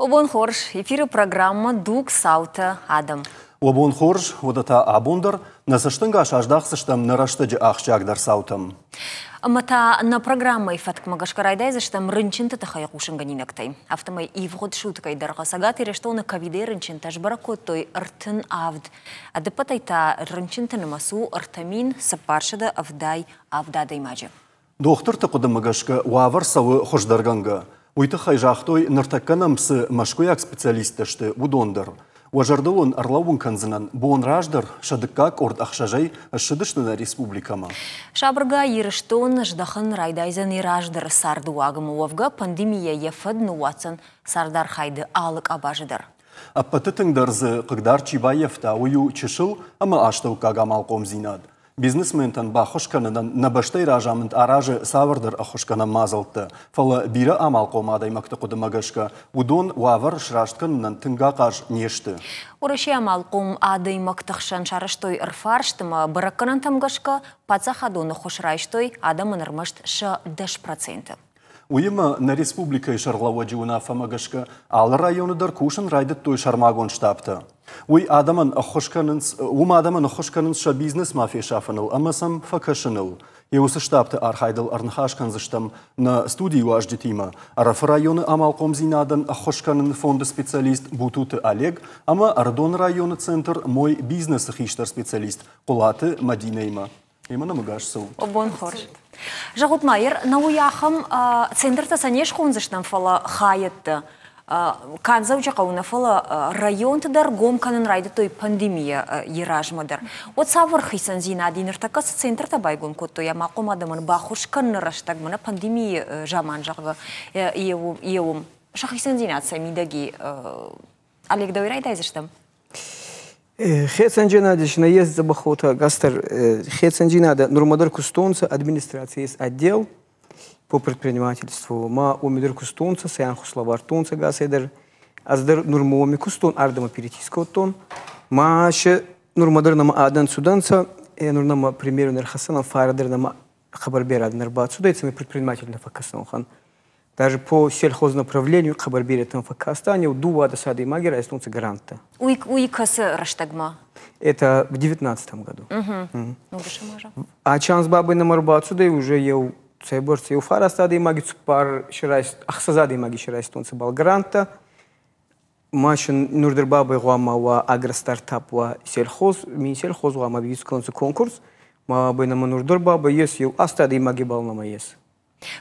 Уӕ бон хорз! Эфиры программӕ «Дуг, цаутӕ, адӕм». Уӕ бон хорз, уӕдӕ та абон дӕр нӕ цӕстӕнгас аздахдзыстӕм нӕ рӕстӕджы ахсджиагдӕр цаутӕм. Ӕмӕ та нӕ программӕйы фӕткмӕ гӕсгӕ райдайдзыстӕм рынчынты тыххӕй хъусынгӕнинӕгтӕй. Афтӕмӕй ивгъуыд суткӕйы дӕргъы Цӕгат Ирыстоны ковидӕй рынчынтӕ сбӕрӕг кодтой 37. Ӕдыппӕтӕй та рынчынты нымӕц у 3487 адӕймаджы. Дохтырты хъуыдымӕ гӕсгӕ уавӕр цӕуы хуыздӕргӕнгӕ. Уый тыххӕй загътой, ныртӕккӕ нӕм цы мӕскуыйаг специалисттӕ сты, уыдон дӕр. Уӕ зӕрдыл уын ӕрлӕууын кӕндзынӕн, бон раздӕр сӕ дыккаг къорд ӕхсӕзӕй ссыдысты нӕ республикӕмӕ. Сабыргай Ирыстон здӕхын райдайдзӕн йӕ раздӕры цардыуагмӕ. Уӕвгӕ, пандемийӕ йӕ фӕд ныууадздзӕн цардархайды алы къабазы дӕр. Ӕппӕты тынгдӕр дзы хъыгдард чи баййӕфта, уый у чысыл ӕмӕ астӕуккаг амалхъомдзинад. Бизнесментӕн баххуыс кӕнынӕн нӕ бӕстӕйы разамынд аразы цавӕрдӕр ӕххуысгӕнӕн мадзӕлттӕ, фӕлӕ бирӕ амалхъом адӕймӕгты хъуыдымӕ гӕсгӕ уыдон уавӕр сраст кӕнынӕн тынг ахъаз не сты. Уӕрӕсейы амалхъом адӕймӕгты хсӕн сарӕзтой ӕрфарст ӕмӕ бӕрӕггӕнӕнтӕм гӕсгӕ паддзахадон ӕххуыс райстой адӕмӕн ӕрмӕст сӕ 10%. Уыимӕ нӕ республикӕйы сӕргълӕууӕджы уынаффӕмӕ гӕсгӕ алы районы дӕр кусын райдыдтой сӕрмагонд штабтӕ. Уый адӕмӕн ӕххуыс кӕнынц, уым адӕмӕн ӕххуыс кӕнынц сӕ бизнес ма фесафыныл ӕмӕ сӕм фӕкӕсыныл. Йӕ уыцы штабты архайдыл ӕрныхас кӕндзыстӕм нӕ студийы уазджытимӕ, Ӕрӕфы районы амалхъомдзинадӕн ӕххуыс кӕныны фонды специалист Бутуты Олег ӕмӕ Ӕрыдоны районы центр «Мой бизнес»-ы хистӕр специалист Хъуылаты Мадинӕимӕ. Ӕмӕ нӕм ӕгас цӕут. Бон хорз. Зӕгъут ма, нӕ уый ахӕм центртӕ сӕ не схондзыстӕм, фӕлӕ хайӕдтӕ. Канд Дзӕуджыхъӕуы нӕ, фӕлӕ районты дӕр гом кӕнын райдыдтой пандемийӕ йӕ размӕ дӕр. Уӕд цавӕр хицӕндзинад и ныртӕккӕ цы центртӕ байгом кодтой ӕмӕ хъом адӕмӕн баххуыс кӕныны рӕстӕг мӕнӕ пандемийы заман, зӕгъгӕ, еуым сӕ хицӕндзинад сӕ мидӕги Олег, дӕуӕй райдайдзыстӕм? Хецӕнджийнади си нӕййес дзӕбӕх гастер хецӕнджийнадӕ нурма дӕр кустонцӕ администраций есть отдел по предпринимательству. Ма уоми дӕр кустонцӕ, сӕ ӕнхус лӕвардтонцӕ гасӕй дӕр. Ӕз дӕр нурма уоми кустон, ардӕмӕ перейти кодтон. Ма се нурма дӕр нӕмӕ адӕн цудӕнцӕ, нур нӕмӕ примерно ӕрхӕссӕн фарӕ дӕр нӕмӕ хъӕбӕр берӕ адӕн ӕрбацудӕй, цӕмӕй предприниматель нӕ фӕккӕсӕн. Даже по сельхознаправлению хъӕбӕр беретӕн фӕккастан, еу дууадӕс адӕймаги райстонцӕ гранттӕ. Уый, уый кӕцы рӕстӕгмӕ? Это в 19 году. А чанс бабай нӕмӕ ӕрбацудӕй уже еу цӕйбӕрцӕ еу фараст адӕймаги цуппар ӕхсӕз адӕймаги райстонцӕ бал гранттӕ. Ма нур дӕр бабай гъуама уа агростартап уа сельхоз, минсельхоз гъуама бивисконцӕ конкурс. Ма бабай нӕмӕ нур дӕр бабай ес еу аст адӕймаги бал нӕмӕ ес.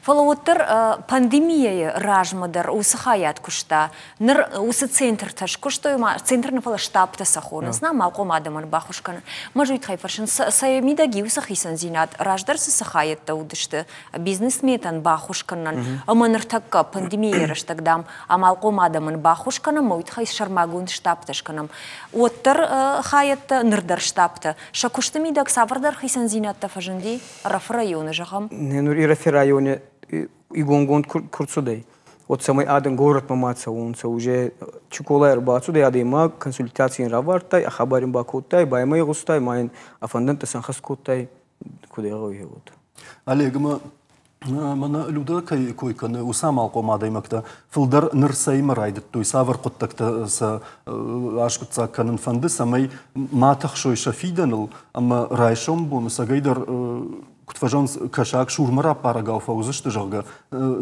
Фӕлӕ уӕддӕр пандемийӕйы размӕ дӕр уыцы хайад куыста. Ныр уыцы центртӕ скуыстой, ма центр нӕ, фӕлӕ штабтӕ сӕ хонынц, на амалхъом адӕмӕн баххуыс кӕнын. Мӕ уый тыххӕй фӕрсын, сӕ мидӕг уыцы хицӕндзинад раздӕр цы цы хайӕдтӕ уыдысты бизнесметӕн баххуыс кӕнынӕн, ӕмӕ ныртӕккӕ пандемийӕйы рӕстӕг, дам, амалхъом адӕмӕн баххуыс кӕнӕм, уый тыххӕй сӕрмагонд штабтӕ скӕнӕм. Уӕддӕр хайӕдтӕ, ныр дӕр штабтӕ, сӕ куысты мидӕг цавӕрдӕр хицӕндзинӕдтӕ фӕзынди? Ӕрӕфы районы, зӕгъӕм? Нур Ирӕфи райони игонгонд ку рцудӕй, уӕд цӕмӕй адӕм горӕтмӕ ма цӕуонцӕ, уже Чиколай ӕрбацудӕй адӕймаг, консультаци ин равардтай, ӕ хабар ин бакодтай, ба имӕ игъустай, ма ин ӕ фӕндӕнттӕ сӕнхӕст кодтай, куд ӕй гъӕуй, уотӕ. Олег, ӕмӕ мӕнӕ Людӕ кӕй кой кӕны, уыцы амалхъом адӕймӕгтӕ фылдӕр ныр цӕимӕ райдыдтой, цавӕр хъуыддӕгтӕ сӕ аскъуыддзаг кӕнын фӕнды, цӕмӕй ма тыхсой сӕ фидӕныл ӕмӕ райсом боны цӕгӕйдӕр куыд фӕзӕгъынц, кӕсаг сурмӕ раппарӕгау фӕуыдзысты, зӕгъгӕ,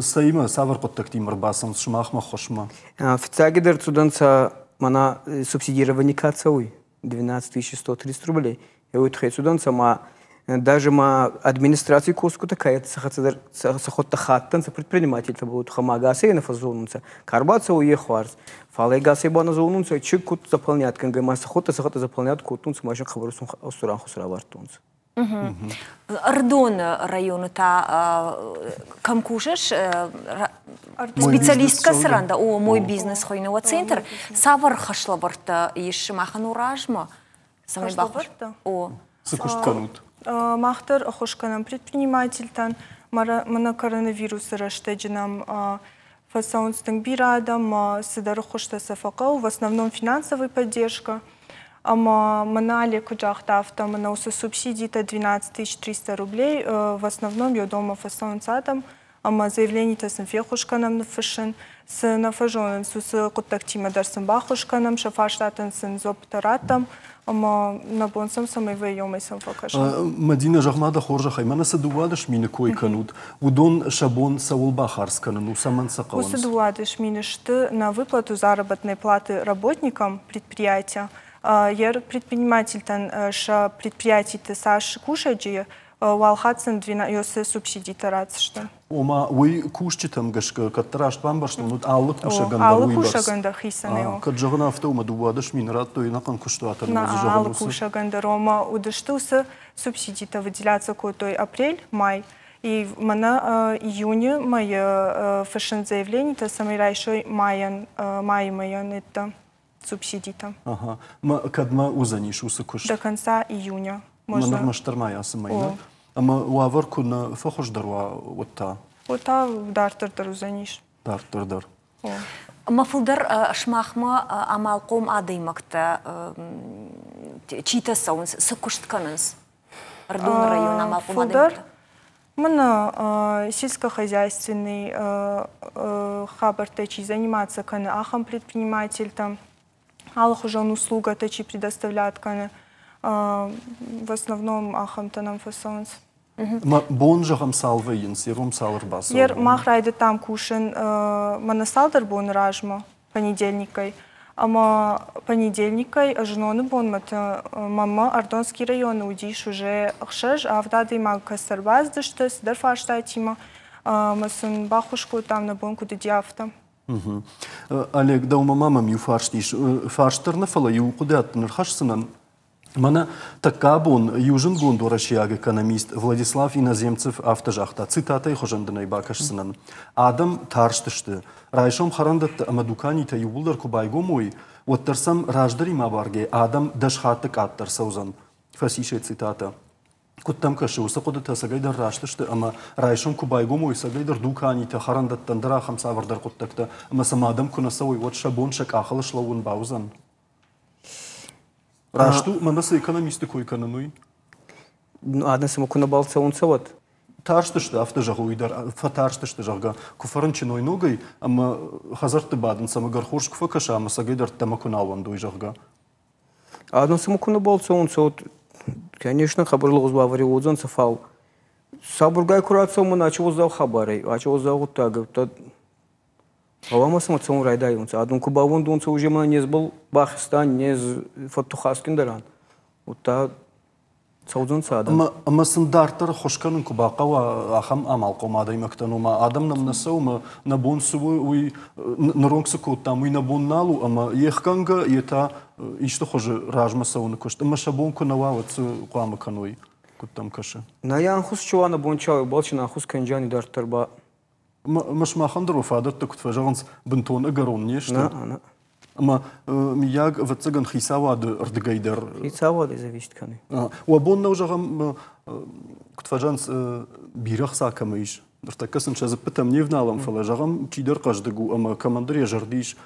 цӕимӕ, цавӕр хъуыддӕгтимӕ ӕрбацӕуынц сымахмӕ ӕххуысмӕ? Фыццагидӕр цудӕнцӕ мӕнӕ субсидирование ка цӕуй, 12 130 рублей. Еует хецудӕнцӕ ма даже ма администраций косгутӕ ка сӕхуӕдтӕ хаттӕнцӕ предпринимательтӕ будут ма гасӕй нӕ фӕззонунцӕ. Ка рбацӕуй е хуарз. Фал ӕй гасӕй ба нӕ зонунцӕ, чи куд заполнять кӕнгӕй, ма сӕхуӕдтӕ заполнять кодтонцӕ, ма син хъӕбӕр устур ӕнхус равардтонцӕ. Ӕрыдоны районы та кӕм кусыс, специалисткӕ цы ран дӕ, о, мой бизнес хуыйны уӕ центр, цавӕр хӕслӕвӕрдтӕ ис сымахӕн у размӕ? Цӕмӕй баххуыс? О. Цы куыст кӕнут? Мах дӕр ӕххуыс кӕнӕм предпринимательтӕн. Мӕнӕ коронавирусы рӕстӕджы нӕм фӕцӕуынц тынг бирӕ адӕм, цыдӕр ӕххуыстӕ сӕ фӕхъӕуы, в основном финансовый поддержка. Ӕмӕ мӕнӕ Олег куыд загъта, афтӕ мӕнӕ уыцы субсидитӕ 12 300 рублей в основном йӕ дома фӕцӕуынц адӕм. Ӕмӕ заявленитӕ сын феххуыс кӕнӕм ныффыссын. Цы нӕ фӕзонынц, уыцы хъуыддӕгтимӕ дӕр сын баххуыс кӕнӕм, сӕ фарстатӕн сын дзуӕппытӕ раттӕм ӕмӕ нӕ бон сӕм цӕмӕй вӕййы, уымӕй сӕм фӕкӕсӕм. Мадинӕ, зӕгъ-ма дӕ хорзӕхӕй, мӕнӕ цы 12 мины кой кӕнут, уыдон сӕ бон цӕуыл бахардз кӕнын у, цӕмӕн сӕ хъӕуынц? Уыцы 12 мины сты на выплату заработной платы работникам предприятия. Йӕ предпринимательтӕн сӕ предприятиты цас кусӕджы, уал хатт сын 12 субсидитӕ ратдзысты. Ома, уый кусджытӕм гӕсгӕ, кӕддӕр раст бамбӕрстон, уыд алы кусӕгӕн дӕр Алы кусӕгӕн дӕр хицӕнӕй у. Кӕд зӕгъын афтӕ, уымӕ 12 мины радтой ӕнӕхъӕн куыстуатӕн. Нӕ, алы кусӕгӕн дӕр, ома уыдысты уыцы субсидитӕ выделяться кодтой апрель, май. И мӕнӕ июны мӕйы фыссынц заявленитӕ, цӕмӕй райсой майӕн, майы мӕйӕн это субсидитӕ. Ага. Ма кӕдмӕ уыдзӕнис уыцы куыст? До конца июня. Можно. Ӕрмӕстдӕр май ацы мӕй, нӕ? Ӕмӕ уавӕр куы нӕ фӕхуыздӕр уа, уӕд та? Уӕд та дарддӕр дӕр уыдзӕнис. Дарддӕр дӕр. Ӕмӕ фылдӕр сымахмӕ амалхъом адӕймӕгтӕ читӕ цӕуынц, цы куыст кӕнынц? Ӕрыдоны районы амалхъом Фылдӕр мын сельскохозяйственный хабӕрттӕй чи заниматься кӕны, ахӕм предпринимательтӕ, алыхуызон услугӕтӕ чи предоставлять кӕны, в основном ахӕмтӕ нӕм фӕцӕуынц. Бон, зӕгъӕм, цал вӕййынц, ирон цал ӕрбацӕуы? Мах райдыдтам кусын мӕнӕ цалдӕр боны размӕ, понедельникӕй. Ӕмӕ понедельникӕй зноны бонмӕ мӕмӕ Ардонский районы уыдис уже 6-7 адӕймаг кӕцы ӕрбацыдысты цыдӕр фарстатимӕ ӕмӕ сын баххуыс кодтам, нӕ бон куыд уыди, афтӕ. Олег, дӕумӕ ма мӕм иу фарст ис. Фарст дӕр нӕ, фӕлӕ иу хъуыдыйад дын ӕрхӕсдзынӕн. Мӕнӕ тӕккӕ абон иу зындгонд уӕрӕсейаг экономист Владислав Иноземцев афтӕ загъта, цитатӕйы хуызӕн дын ӕй бакӕсдзынӕн. Адӕм тарстысты. Райсом хӕрӕндӕттӕ ӕмӕ дуканитӕ иууылдӕр куы байгом уой, уӕддӕр сӕм раздӕримӕ абаргӕ адӕм 10 хатты къаддӕр цӕудзӕн. Фӕцис ӕй цитатӕ. Куыд дӕм кӕсы, уыцы хъуыдытӕ ӕцӕгӕйдӕр раст сты ӕмӕ райсом куы байгом уой, ӕцӕгӕйдӕр дуканитӕ, хӕрӕндӕттӕ, ӕндӕр ахӕм цавӕрдӕр хъуыддӕгтӕ, ӕмӕ сӕм адӕм куы нӕ цӕуой, уӕд сӕ бон сӕ къахыл слӕууын бауыдзӕн? Раст у, мӕнӕ цы экономисты кой кӕнын, уый? Адӕм цыма куы нӕ бал цӕуынц, уӕд. Тарстысты, афтӕ зӕгъы уый дӕр, фӕтарстысты, зӕгъгӕ, куы фӕрынчын уой ногӕй ӕмӕ хӕдзӕртты бадынц ӕмӕ ӕгӕр хорз куы фӕкӕса ӕмӕ цӕгӕйдӕр ӕддӕмӕ куы нал уӕндой, зӕгъгӕ. Адӕм цыма куы нӕ бал цӕуынц, уӕд, конечно, хъӕбӕр лӕгъуз уавӕри уодзӕнцӕ, фал сабургай ку рацӕуӕн ачи уӕззау хабарӕй, ачи уӕззау гъуддаг, гъӕуама сӕмӕ цӕун райдайунцӕ. Адӕм ку баууӕндонцӕ, уже мӕнӕ незбӕл бахизтан, нез фӕттухасгиндӕр ан, удта цӕудзӕнцӕ адӕм. Ӕмӕ сын дарддӕр ӕххуыс кӕнын куы бахъӕуа ахӕм амалхъом адӕймӕгтӕн, ома адӕм нӕм нӕ цӕуы ӕмӕ нӕ бон цы у, уый ныронг цы кодтам, уый нӕ бон нал у, ӕмӕ йе хгӕнгӕ, йе та исты хуызы размӕ цӕуыны куыст. Ӕмӕ сӕ бон куы нӕ уа, уӕд цы хъуамӕ кӕной? Куыд дӕм кӕсы? Нӕ ӕнхус чи уа, нӕ бон чи уа, уый чин ӕнхус кӕнджани дарддӕр ба. Ӕмӕ сымахӕн дӕр уӕ фадӕттӕ, куыд фӕзӕгъынц, бынтон ӕгӕрон не сты? Нӕ, нӕ. Ӕмӕ, мыййаг, ӕвӕццӕгӕн, хицауады рдыгӕй дӕр. Хицауадӕй зависит кӕны. Уӕ бон нӕу, зӕгъӕм, куыд фӕзӕгъынц, бирӕ хца кӕмӕ ис, ныртӕккӕ сын сӕ дзыппытӕм не вналӕм, фӕлӕ, зӕгъӕм, чидӕр хъӕздыг у ӕмӕ кӕмӕндӕр йӕ зӕрды ис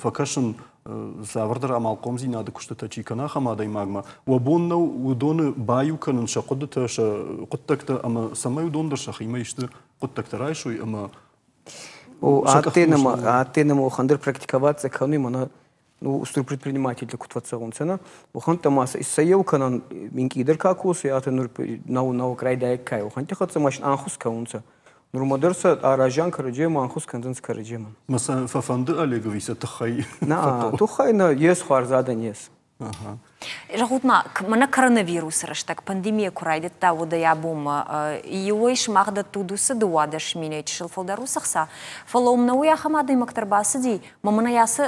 фӕкӕсын, цавӕрдӕр амалхъомдзинады куыстытӕ чи кӕна, ахӕм адӕймагмӕ, уӕ бон нӕу уыдоны баиу кӕнын сӕ хъуыдытӕ, сӕ хъуыддӕгтӕ ӕмӕ цӕмӕй уыдон дӕр сӕхимӕ исты хъуыддӕгтӕ райсой ӕмӕ О, адтӕй нӕмӕ уӕхӕн практиковаться кӕнуй, мӕнӕ ну, устур предпринимательтӕ куд фӕццӕунцӕ, нӕ? Уӕхӕнттӕ ма сӕ еу кӕнӕн минкъийдӕр ка косуй, атӕ нур наук райдайӕг ка уӕхӕнтти хӕццӕ ма ӕнхус кӕнунцӕ. Нурма дӕр сӕ аразӕн кӕрӕдземӕ ӕнхус кӕндзӕнцӕ кӕрӕдземӕн. Ма сӕ фӕфӕнды Олегови сӕ туххӕй? Нӕ, туххӕй нӕ, ес хуарз адӕн ес. Зӕгъут-ма, мӕнӕ коронавирусы рӕстӕг пандемия куы райдыдта, уӕдӕй абонмӕ иуӕй сымах дӕттут уыцы 12 минӕй чысыл фылдӕр уыцы хца, фӕлӕ уым нӕ уый ахӕм адӕймӕгтӕ ӕрбацыди, мӕ мӕнӕ ацы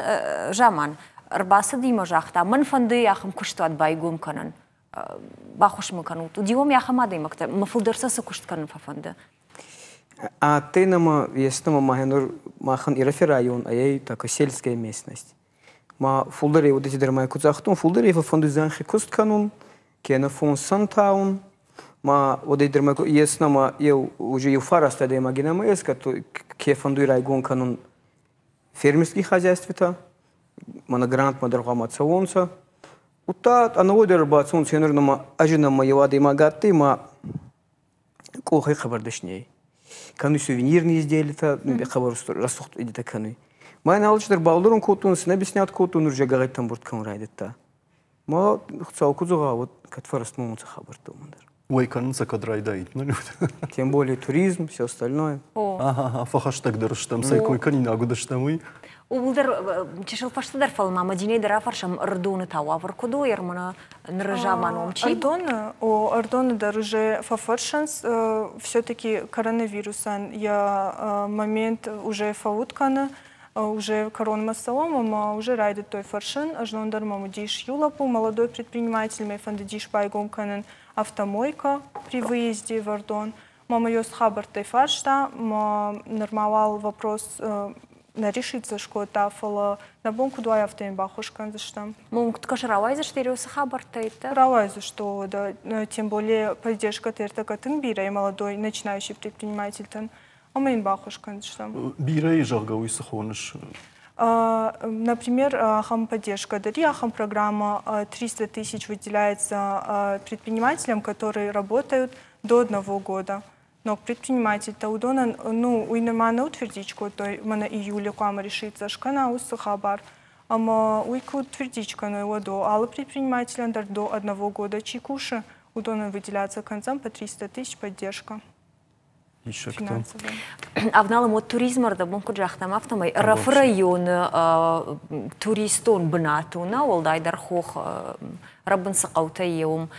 заман ӕрбацыди мӕ загъта, мӕн фӕнды ахӕм куыстуат байгом кӕнын, баххуыс мын кӕнут. Уыди уӕм ахӕм адӕймӕгтӕ, мӕ фылдӕр сӕ цы куыст кӕнын фӕфӕнды? Адтӕй нӕмӕ, ес нӕмӕ махӕн Ирӕфи район ӕй такая сельская местность. Ма фулдӕрӕй уодӕти дӕр ма ку загътон, фулдӕрӕй фӕффӕндуй зӕнхи куст кӕнун, кенӕ фонсӕн таун. Ма уодӕй дӕр ма ес нӕмӕ еу уже еу фараст адӕймаги нӕмӕ ес, ке фӕндуй райгон кӕнун фермерский хозяйствитӕ, мӕнӕ грантмӕ дӕр гъӕуама цӕуонцӕ. Удта ӕнӕуой дӕр ӕрбацӕунцӕ нур нӕмӕ ӕз нӕмӕ еу адӕймаг адтӕй ма къохӕй хъӕбӕр дӕсни ӕй. Кӕнуй сувенирные изделия, хъӕбӕр рӕсугъд идитӕ кӕнуй. Ма ин алчидӕр балдӕрун кодтон, цы нӕ объяснять кодтон, нур зӕгӕгъӕдтӕ ӕмбурд кӕнун райдӕдта. Ма Хуцау ку зӕгъа, уӕд кӕд фӕрӕстмӕ унцӕ хабӕрттӕ уомӕн дӕр. Уой кӕнунцӕ кӕд райдаид, Тем более туризм, все остальное. Ага, фӕхӕстӕгдӕр стӕм, цӕй кой кӕнинаг уыдыстӕм, уый. Ууыл дӕр чысыл фӕстӕдӕр, фӕлӕ ма Мадинӕй дӕр афӕрсӕм, Ӕрыдоны та уавӕр куыд у, ӕрмӕна ныры заман уым чи? Ӕрыдоны, о, Ӕрыдоны дӕр уже фӕфӕрсынц, все-таки коронавирусӕн йӕ момент уже фӕуд кӕны, уже кӕронмӕ цӕуӕм ӕмӕ уже райдыдтой фӕрсын. Ӕзнон дӕр мӕм уыдис иу лӕппу, молодой предприниматель, мӕ фӕндыдис байгом кӕнын автомойка при выезде в Ӕрдон. Мама ее хабӕрттӕй фарста, ма нырма уал вопрос нӕ решиться скодта, фӕлӕ нӕ бон куыд уай, афтӕ йын баххуыс кӕндзыстӕм. Мом куыд кӕсы, рауайдзысты уыцы хабӕрттӕй? Рауайдзысты, да, тем более поддержка ӕртӕккӕ тынг бирӕ молодой начинающий предпринимательтӕн, ӕмӕ йын баххуыс кӕндзыстӕм. Бирӕйы, зӕгъгӕ, уый цы хоныс? Например, ахӕм поддержка дӕр ахӕм программа 300 тысяч выделяется предпринимателям, которые работают до одного года. Но предприниматель-то уыдонӕн, ну, уый нырма нӕ утвердить кодтой, мӕнӕ июле хъуамӕ решиться скӕна уыцы хабар. Ӕмӕ уый куы утвердить кӕной, уӕд алы предпринимателям дӕр до одного года чи кусы, уыдонӕн выделяться кӕндзӕн по 300 тысяч поддержка. Диссӕгтӕ. Авналым уӕд туризмы ӕрдӕбон куыд загътам, афтӕмӕй Ӕрӕфы районы туристон бынат у, нӕ уӕлдайдӕр хох рӕбын цы хъӕутӕй и, уым.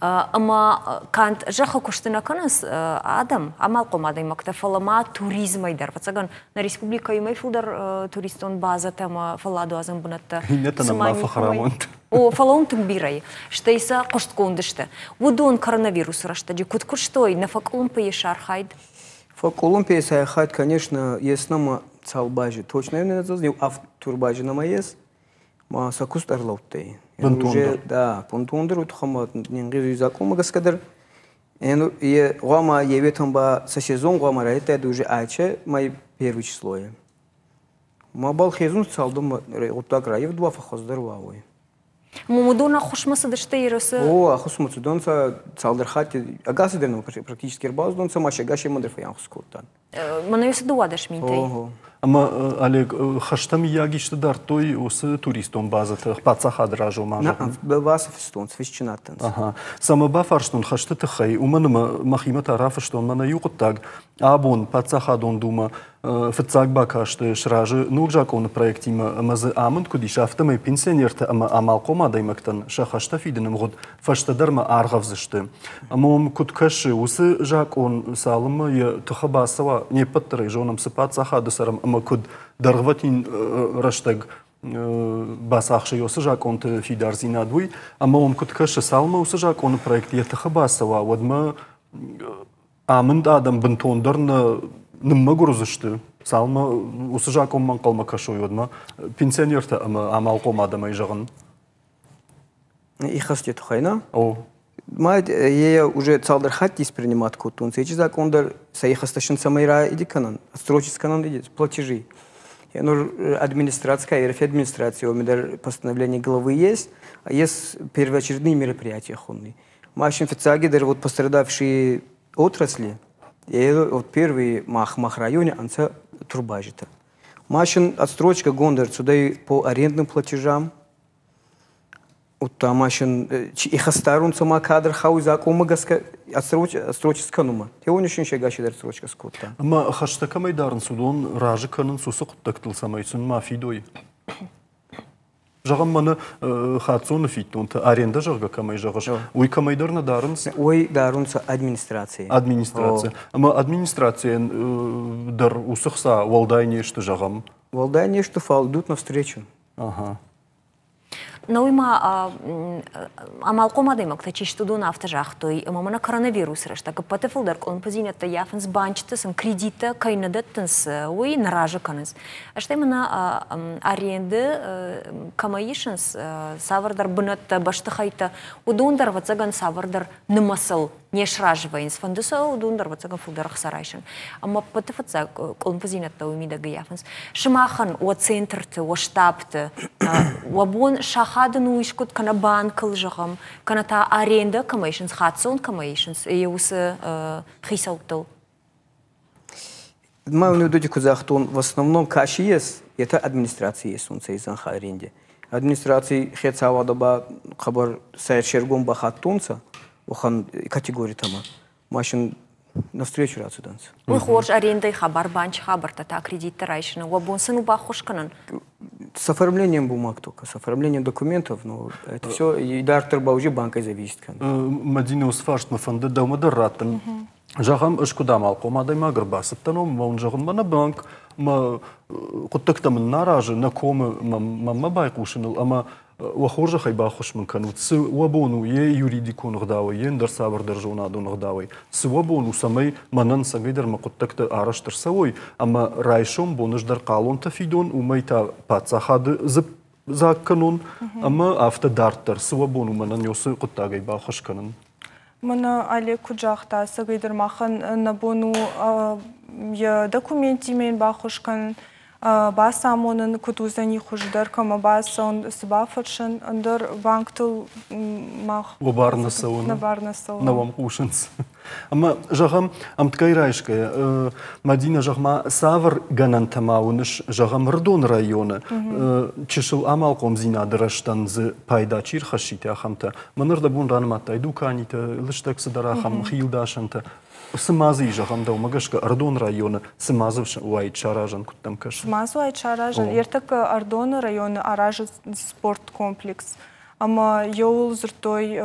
Ӕмӕ канд зӕххы куысты нӕ кӕнынц адӕм, амалхъом адӕймӕгтӕ, фӕлӕ ма туризмӕй дӕр. Фӕцӕгӕн, нӕ республикӕйы уымӕй фылдӕр туристон базӕтӕ ӕмӕ фӕлладуадзӕн бынӕттӕ. Иннӕтӕ нӕм ма фӕхӕрамонт. О, фӕлӕ уым тынг бирӕ и. Стӕй сӕ хъуыстгонд сты. Уыдон коронавирусы рӕстӕджы куыд куыстой, нӕ фӕкъуылымпы ис архайд? Фӕкъуылымпы ис архайд, конечно, ес нӕмӕ цал базы. Точно не знаю, авд турбазы нӕмӕ ес. Ма сӕ куыст ӕрлӕудтӕй. Бынтондӕр? Да, бынтондӕр уый туххӕй ма не закъонмӕ гӕсгӕ дӕр гъуама еуетӕн ба сӕ сезон гъуама райдӕдтайдӕ уже аче май первый числойы. Ма бал хезун цалдӕн гъуддаг райевд уа, фӕххуӕздӕр уа, уой. Уыдон ӕххуысмӕ цыдысты Ерысы? О, ӕххуысмӕ цыдонцӕ цалдӕр хатти. Ӕгасӕй дӕр практически ӕрбацудонцӕ, ма се ӕгасемӕ дӕр фӕйанхус кодтан. Мӕнӕ уыцы 12 минтӕй? Ӕмӕ, Олег, хӕстӕ мыййаг исты дардтой уыцы туристон базӕты паддзахады разомӕ? Нӕ, бацыфыстон, фысджын адтӕнцӕ. Ага. Цӕмӕ бафарстон хӕсты тыххӕй, уымӕн ӕмӕ мӕхимӕ та рафыстон мӕнӕ иу хъуыддаг. Абон Паддзахадон Думӕ фыццаг бакасты сразы ног закъоны проектимӕ ӕмӕ дзы амынд куыд ис, афтӕмӕй пенсионертӕ ӕмӕ амалхъом адӕймӕгтӕн сӕ хӕстӕ фидыны мгъуыд фӕстӕдӕрмӕ аргъӕвдзысты. Ӕмӕ уым куыд кӕсы, уыцы закъон цалынмӕ йӕ тыхы бацӕуа, не ппӕт дӕр ӕй зонӕм, цы паддзахады цӕрӕм ӕмӕ куыд дӕргъвӕтин рӕстӕг бацахсы уыцы закъонты фидардзинад, уый. Ӕмӕ уым куыд кӕсы, цалынмӕ уыцы закъоны проект йӕ тыхы бацӕуа, уӕдмӕ амынд адӕм бынтондӕр нӕ ныммӕгуыр уыдзысты, цалынмӕ уыцы закъонмӕ ӕнхъӕлмӕ кӕсой, уӕдмӕ пенсионертӕ ӕмӕ амалхъом адӕмӕй зӕгъын. Ихӕсти туххӕй, нӕ? О. Ма е уже цалдӕр хатти принимать кодтонцӕ. Ечи закъон дӕр сӕ ихӕстӕ син цӕмӕй раиди кӕнӕн, отсрочить кӕнӕн платежи. Ну, администрация, РФ администрация, у меня постановление главы есть, а есть первоочередные мероприятия хонные. Машин фицаги дӕр вот пострадавшие отрасли, и вот первый мах мах районе анца турбажита. Машин отстрочка гондер сюда по арендным платежам. Удта машин ихӕстарунцӕ ма кадр хауй закъонмӕ гӕсгӕ отсрочить кӕнунмӕ. Теонишин шегаши дӕр отсрочка скодта. Ӕмӕ хӕстӕ кӕмӕй дарынц, уыдон разы кӕнынц уыцы хъуыддӕгтыл, цӕмӕй сын ма фидой? Зӕгъӕм, мӕнӕ хаццоны фиддонтӕ, арендӕ, зӕгъгӕ, кӕмӕй зӕгъыс, уый кӕмӕйдӕр нӕ дарынц? Уый дарунцӕ администрацийы. Администраци. Ӕмӕ администрацийӕн дӕр уыцы хца уӕлдай не сты, зӕгъӕм? Уӕлдай не сты, фал идут навстречу. Ага. Науи ма амалхъом адӕймӕгтӕ чи сты, уыдон афтӕ загътой, ӕмӕ мӕнӕ коронавирусы рӕстӕг ӕппӕты фылдӕр къуылымпыдзинӕдтӕ ййафынц банчыты сын кредиттӕ кӕй нӕ дӕттынц, уый нӕ разы кӕнынц. Стӕй мӕнӕ аренды кӕмӕй исынц, цавӕрдӕр бынӕттӕ, бӕстыхӕйттӕ, уыдон дӕр, ӕвӕццӕгӕн, цавӕрдӕр нымӕцыл не сразы вӕййынц. Фӕнды сӕ уыдон дӕр, ӕвӕццӕгӕн, фылдӕр ӕхца райсын. Ӕмӕ ӕппӕты фыццаг къуылымпыдзинӕдтӕ уый мидӕг ӕййафынц. Сымахӕн уӕ центрты, уӕ штабты, уӕ бон сахадын у искуыд кӕнӕ банкыл, зӕгъӕм, кӕнӕ та арендӕ кӕмӕ исынц, хаццон кӕмӕ исынц, уыцы хицӕуттыл? Ма уни куд загътон, в основном ка си ес, етӕ администраци есунцӕ и зӕнхӕ аренди. Администраций хецауадӕ ба хъӕбӕр сӕ се ргом бахаттонцӕ уӕхӕн категоритӕмӕ. Ма син навстречу рацудӕнцӕ. Уый хорз арендӕйы хабар, банчы хабӕрттӕ та кредиттӕ райсыны уӕ бон сын у баххуыс кӕнын? С оформлением бумаг только, с оформлением документов, но это все и дарддӕр ба уже банкӕй зависит кӕны. Мадина, уыцы фарст мӕ фӕнды дӕумӕ дӕр раттын. Зӕгъӕм, ӕз куыд амалхъом адӕймаг ӕрбацыдтӕн, ӕмӕ уын зӕгъын, мӕнӕ банк мӕ хъуыддӕгтӕ мын нӕ аразы, нӕ комы мӕнмӕ байхъусыныл ӕмӕ уӕ хорзӕхӕй баххуыс мын кӕнут, цы уӕ бон у йе юридикон ӕгъдауӕй, йе ндӕр цавӕрдӕр зонадон ӕгъдауӕй, цы уӕ бон у, цӕмӕй мӕнӕн цӕгӕйдӕр мӕ хъуыддӕгтӕ арӕзт ӕрцӕуой ӕмӕ райсом бон ӕз дӕр хъалонтӕ фидон, уымӕй та паддзахады дзыпп дзаг кӕнон ӕмӕ афтӕ дарддӕр, цы уӕ бон у мӕнӕн уыцы хъуыддагӕй баххуыс кӕнын? Мӕнӕ Олег куыд загъта, ӕцӕгӕйдӕр махӕн нӕ бон у йӕ документтимӕ йын баххуыс кӕнын, бацамонын, куыд уыдзӕни хуыздӕр, кӕмӕ бацӕуын, цы бафӕрсын, ӕндӕр банктыл мах Уӕ бар нӕ цӕуы. Нӕ бар нӕ цӕуы. Нӕ уӕм хъусынц. Ӕмӕ, зӕгъӕм, ӕмткӕй райсгӕйӕ, Мадинӕ, зӕгъ-ма, цавӕр гӕнӕнтӕ ма уыныс, зӕгъӕм, Ӕрыдоны районы чысыл амалхъомдзинады рӕзтӕн дзы пайда чи рхӕссид, ахӕмтӕ? Мӕн ӕрдӕбон ранымадтай дуканитӕ, лыстӕг цыдӕр ахӕм хилдасӕнтӕ. Цы ма дзы ис, зӕгъӕм, дӕумӕ гӕсгӕ Ӕрыдоны районы цы ма дзы уаид саразӕн, куыд дӕм кӕсы? Цы ма дзы уаид саразӕн? Ӕртӕккӕ Ӕрыдоны районы аразы спорткомплекс. Ӕмӕ еуыл дзырдтой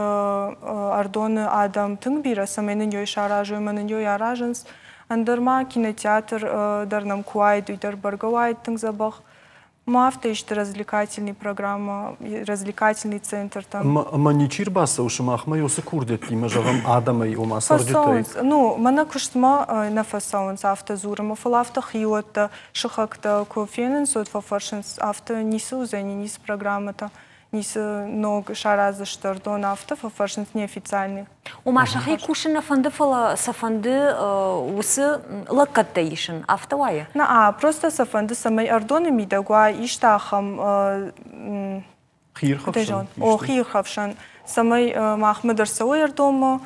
Ӕрыдоны адӕм тынг бирӕ, цӕмӕй нын ёй саразой ӕмӕ нын ёй аразынц. Ӕндӕр ма кинотеатр дӕр нӕм куы уаид, уый дӕр бӕргӕ уаид тынг дзӕбӕх. Ма афтӕ исты развлекательный программа, развлекательный центртӕ. Ӕмӕ ничи рбацӕуы сымахмӕ уыцы курдиӕттимӕ, зӕгъӕм, адӕмӕй, ома цӕрджытӕй? Фӕцӕуынц. Ну, мӕнӕ куыстмӕ нӕ фӕцӕуынц, афтӕ дзурынмӕ, фӕлӕ афтӕ хиуӕттӕ, сыхӕгтӕ куы фенынц, уӕд фӕфӕрсынц, афтӕ ницы уыдзӕни, ницы программӕтӕ, ницы ног сараздзысты ӕрдон, афтӕ фӕфӕрсынц неофициальный. Ома сӕхи кусын нӕ фӕнды, фӕлӕ сӕ фӕнды уыцы лӕггӕдтӕ исын, афтӕ уайы? На, просто сӕ фӕнды, цӕмӕй ӕрдоны мидӕг уа исты ахӕм хиирхӕфсӕн. О, хиирхӕфсӕн, цӕмӕй махмӕ дӕр цӕуой ӕрдонмӕ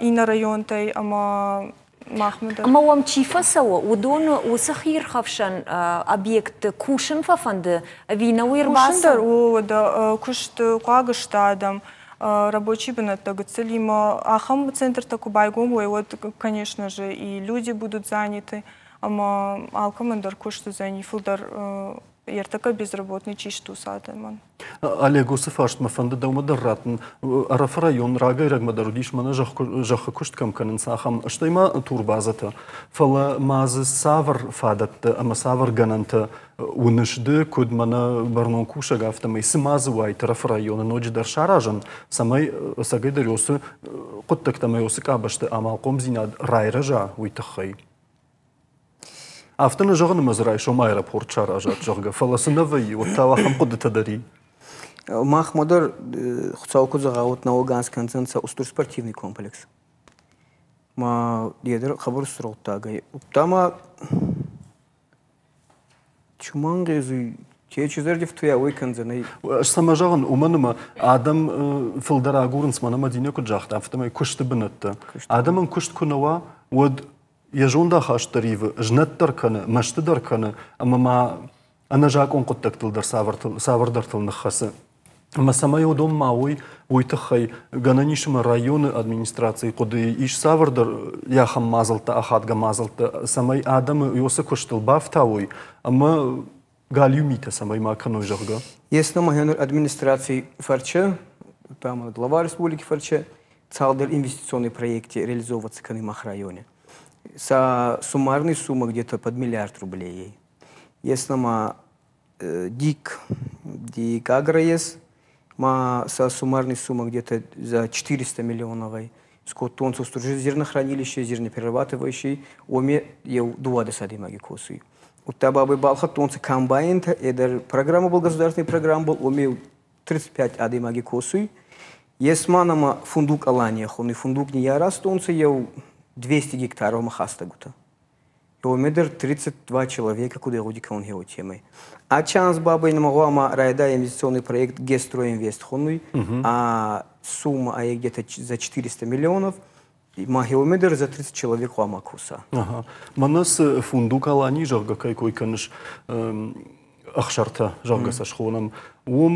иннӕ районтӕй ӕмӕ махмӕ дӕр. Ӕмӕ уӕм чи фӕцӕуы, уыдоны уыцы хиирхӕфсӕн объектты кусын фӕфӕнды ӕви нӕ уый ӕрбацӕуы? Кусын дӕр, уӕдӕ куыст хъуаг сты адӕм. Рабочий бынӕттӕ гыццылимӕ ахӕм центртӕ куы байгом уой, уӕд, конечно же, и люди будут заняты, ӕмӕ алкӕмӕн дӕр куыст уыдзӕни фылдӕр ӕртӕккӕ безработный чи сты, уыцы адӕмӕн. Олег, уыцы фарст мӕ фӕнды дӕумӕ дӕр раттын. Ӕрӕфы район рагӕй-рӕгмӕ дӕр уыдис, мӕнӕ зӕххы куыст кӕм кӕнынц, ахӕм, стӕй ма турбазӕтӕ. Фӕлӕ ма дзы цавӕр фадӕттӕ ӕмӕ цавӕр гӕнӕнтӕ уыныс ды, куыд мӕнӕ бӕрнон кусӕг, афтӕмӕй цы ма дзы уаид Ӕрӕфы районы ноджыдӕр саразӕн, цӕмӕй ӕцӕгӕйдӕр уыцы хъуыддӕгтӕ ӕмӕ уыцы къабӕзты амалхъомдзинад райрӕза, уый тыххӕй? Афтӕ нӕ зӕгъын, ӕмӕ дзы райсом аэропорт саразат, зӕгъгӕ, фӕлӕ цы нӕ вӕййы, уӕд та ахӕм хъуыдытӕ дӕр и. Махмӕ дӕр Хуыцау куыд зӕгъа, уӕд нӕуӕг кӕндзӕнцӕ устур спортивный комплекс. Ма е дӕр хъӕбӕр устур гъуддаг ӕй. Удта ма Чумангъезуй ке зӕрдифтуйа, уой кӕндзӕнӕй. Ӕз цӕмӕ зӕгъын, уымӕн ӕмӕ адӕм фылдӕр агурынц, мӕнӕ Мадинӕ куыд загъта, афтӕмӕй куысты бынӕттӕ. Адӕмӕн куыст куы нӕ уа, уӕд йӕ зондахаст дӕр ивы, знӕт дӕр кӕны, мӕсты дӕр кӕны ӕмӕ ма ӕнӕзакъон хъуыддӕгтыл дӕр цавӕрдӕртыл ныххӕцы. Ӕмӕ цӕмӕй уыдон ма уой, уый тыххӕй гӕнӕн ис ӕмӕ районы администрацийы хъуыдыйы ис цавӕрдӕр ахӕм мадзӕлттӕ, ахадгӕ мадзӕлттӕ, цӕмӕй адӕмы уыцы куыстыл бафтауой ӕмӕ галиу митӕ цӕмӕй ма кӕной, зӕгъгӕ. Ес нӕмӕ администраций фӕрчы, там глава республики фӕрчы, цалдӕр инвестиционный проекте реализовываться кӕны мах районе. Са суммарный сумма где-то под миллиард рублей. Ес нӕмӕ ДИК, ДИК Агро ма са суммарный сумма где-то за 400 миллионов. Скоттонцу зернохранилище, зерноперерабатывающий, оме еу дуадӕс адӕймаги косуй. Удта бабӕй балхӕдтонцӕ комбайнтӕ, е дӕр программа был, государственный программа был, оме 35 адӕймаги косуй. Ес ма нӕмӕ фундук Алания хонуй, фундук не арӕзтонцӕ еу 200 гектаров хастӕгутӕ. Оме дӕр 32 человека куд гъуди кӕнун хеуо темӕй. Ачи анз бабӕй нӕмӕ гъӕуама райдайа инвестиционный проект Гестройинвест хонуй, а сумма а где-то за 400 миллионов. Мӕхеуомӕ дӕр за 30 человек хъуамӕ куса. Ага. Мӕнӕ цы фундук Алани, зӕгъгӕ, кӕй кой кӕныс, ӕхсӕртӕ, зӕгъгӕ сӕ схонӕм, уым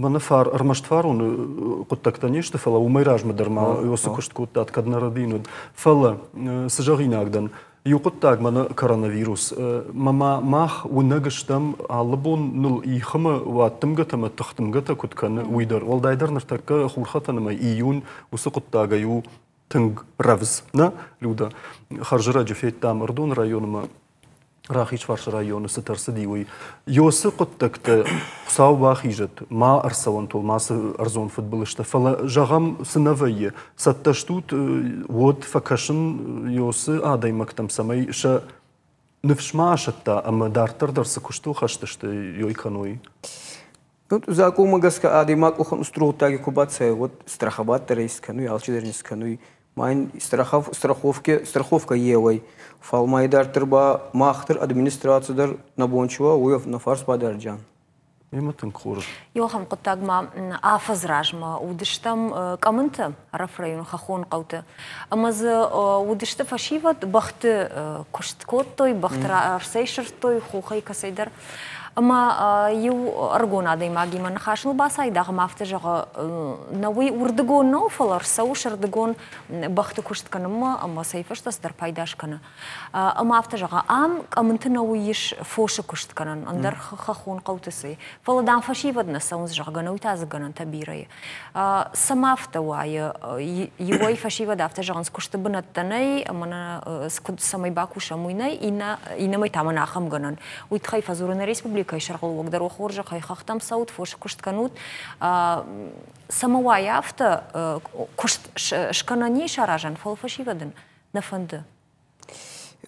мӕнӕ фар, ӕрмӕст фароны хъуыддӕгтӕ не сты, фӕлӕ уымӕй размӕ дӕр ма уыцы куыст кодтат, кӕд нӕ рӕдийын уыд. Фӕлӕ цы зӕгъинаг дӕн, иу хъуыддаг мӕнӕ коронавирус. Мӕ мах уынӕг стӕм, алы бон ныл ихымы уаддымгӕтӕ ӕмӕ тыхдымгӕтӕ куыд кӕны, уый дӕр. Уӕлдайдӕр ныртӕккӕ хурхӕтӕн ӕмӕ июнь уыцы хъуыддагӕй у тынг рӕвдз, нӕ, Люда? Хӕрзӕрӕджы федтам Ӕрыдоны районмӕ Рахизфарсы районы цытӕ ӕрцыди, уый. Ёсы хъуыддӕгтӕ Хуыцау бахизӕд, ма ӕрцӕуӕнтыл, мацы ӕрдзон фыдбылызтӕ, фӕлӕ, зӕгъӕм, цы нӕ вӕййы, цӕттӕ стут, уӕд фӕкӕсын ёсы адӕймӕгтӕм, цӕмӕй сӕ ныфс ма асӕтта ӕмӕ дарддӕр дӕр цы куыстыл хӕст сты, ёй кӕной. Ну, закъонмӕ гӕсгӕ адӕймаг къухӕн устур гъуддаги ку бацӕуй, уӕд страховать дӕр искӕнуй, алчидӕр искӕнуй. Ма ин страховке, страховка еуӕй. Фал ма идарддӕр ба мах дӕр администраци дӕр нӕ бон чи уа, уой нӕ фарс бадарджан. Ӕмӕ тынг хорз. Иу ахӕм хъуыддаг ма афӕдз размӕ уыдыстӕм Къӕмынты, Ӕрӕфы районы хӕххон хъӕуты. Ӕмӕ дзы уыдысты фӕсивӕд, бӕхты куыст кодтой, бӕхты ӕрцӕйсырдтой хохӕй кӕцӕйдӕр. Ӕмӕ иу ӕрыгон адӕймагимӕ ныхасыл бацайдагъ ӕмӕ афтӕ зӕгъы, нӕ уый уырдыгон нӕу, фӕлӕ ӕрцӕуы сӕрдыгон бӕхты куыст кӕнынмӕ ӕмӕ цӕй фӕстӕ цыдӕр пайда скӕны. Ӕмӕ афтӕ зӕгъы, ам Къӕмынты нӕуый ис фосы куыст кӕнӕн, ӕндӕр хӕххон хъӕуты цы. Фӕлӕ, дам, фӕсивӕд нӕ цӕуынц, зӕгъгӕ, нӕуый та дзы гӕнӕнтӕ бирӕ и. Цӕмӕ афтӕ уайы? Иуӕй фӕсивӕд афтӕ зӕгъынц, куысты бынӕттӕ нӕй, ӕмӕ нӕ куыд цӕмӕй бакусӕм, уый нӕй, иннӕмӕй та мӕнӕ ахӕм гӕнӕн. Уый тыххӕй фӕдзуры нӕ республикӕйы сӕргълӕууӕг дӕр, уӕ хорзӕхӕй хӕхтӕм цӕут, фосы куыст кӕнут. Цӕмӕ уайы афтӕ, куыст скӕнӕн ис аразӕн, фӕлӕ фӕсивӕдӕн нӕ фӕнды.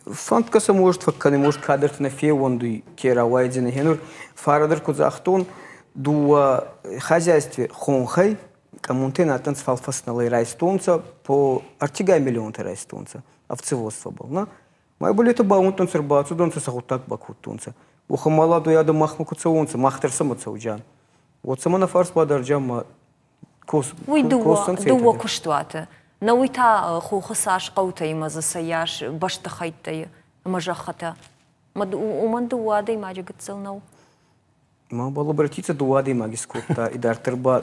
Фӕндгӕ сӕ может фӕккӕнӕ, может кадӕртӕ нӕ феууӕндуй, ке рауайдзӕнӕй. Гъенур фарӕдӕр ку загътон, дууӕ хозяйстви хонхӕй коммунтӕ адтӕнцӕ, фал фӕснӕлӕй райстонцӕ по ӕртигай миллионтӕ райстонцӕ овцеводствобӕл. На? Ма болетӕ баундтонцӕ, ӕрбацудӕнцӕ, сӕ гъуддаг бакодтонцӕ. Уӕхӕн маладой адӕм махмӕ ку цӕуонцӕ, мах дӕр сӕмӕ цӕуджан. Уӕд сӕмӕ нӕ фарс бадарджан ма Уый дыууӕ куыстуаты. Нӕ уый та хохы цас хъӕутӕ ӕмӕ дзы цӕйас бӕстыхӕйттӕ ӕмӕ зӕххытӕ. Уымӕн дыууӕ адӕймаджы гыццыл нӕу. Ма балабратица дыууӕ адӕймаги скодта, идарддӕр ба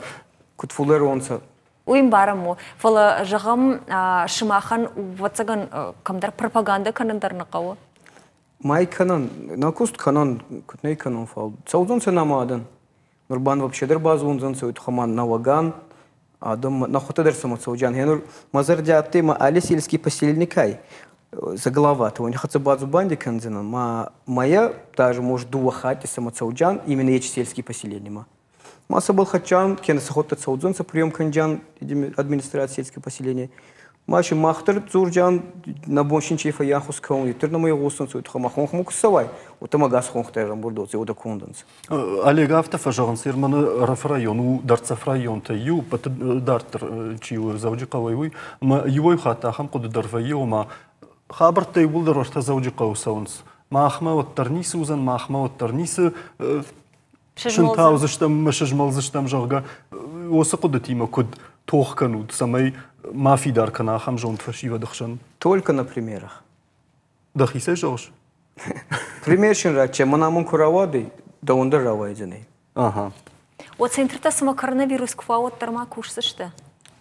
куд фулдӕр уонцӕ. Уый ӕмбарӕм у. Фӕлӕ, зӕгъӕм, сымахӕн, ӕвӕццӕгӕн, кӕмдӕр пропагандӕ кӕнын дӕр нӕ хъӕуы. Май кӕнӕн, нӕ куст кӕнӕн, куд нӕ кӕнон, фал цӕудзӕнцӕ нӕма адӕн. Нур бан вообще дӕр базондзӕнцӕ, уой туххӕй ма нӕуӕгӕн адӕм нӕхуӕдтӕ дӕр сӕмӕ цӕуджан. Гъенур мӕ зӕрди адтӕй ма алли сельский поселникӕй за главата, уони хӕццӕ бадзубанди кӕндзӕнӕн, ма мӕйӕ даже может дууӕ хатти сӕмӕ цӕуджан именно эти сельские поселения. Ма сӕбӕл хӕччан, кенӕ сӕхуӕдтӕ цӕудзӕнцӕ прием кӕнджан администрация сельское поселение. Ма си мах дӕр дзурджан, нӕ бон син чи фӕййанхус кӕнуй, тир нӕмӕ игъосунцӕ, уой туххӕй ма хонхмӕ ку цӕуай, уотӕ ма гас хонх дӕр ӕмбурд уодзӕй, уотӕ кондӕнцӕ. Олег афтӕ фӕзӕгъынц, Ерманы Ӕрӕфы район у дӕрддзӕф районтӕй иу, ӕппӕты дарддӕр чи у Дзӕуджыхъӕуӕй, уый. Ӕмӕ иуӕй хатт ахӕм хъуыды дӕр вӕййы, ома хабӕрттӕ иууылдӕр уӕртӕ Дзӕуджыхъӕуы цӕуынц. Махмӕ уӕддӕр ницы уыдзӕн, махмӕ уӕддӕр ницы сынтаудзыстӕм ӕмӕ сызмӕлдзыстӕм, зӕгъгӕ, уыцы хъуыдытимӕ куыд тох кӕнут, цӕмӕй ма фидар кӕна ахӕм зонд фӕсивӕды хсӕн? Только на примерах. Дӕхицӕй зӕгъыс? Пример син ратче, мӕн амон куы рауадӕй, дӕуӕн дӕр рауайдзӕнӕй. Ага. О, центртӕ цыма коронавирус куы фӕуа, уӕддӕр ма кусдзысты?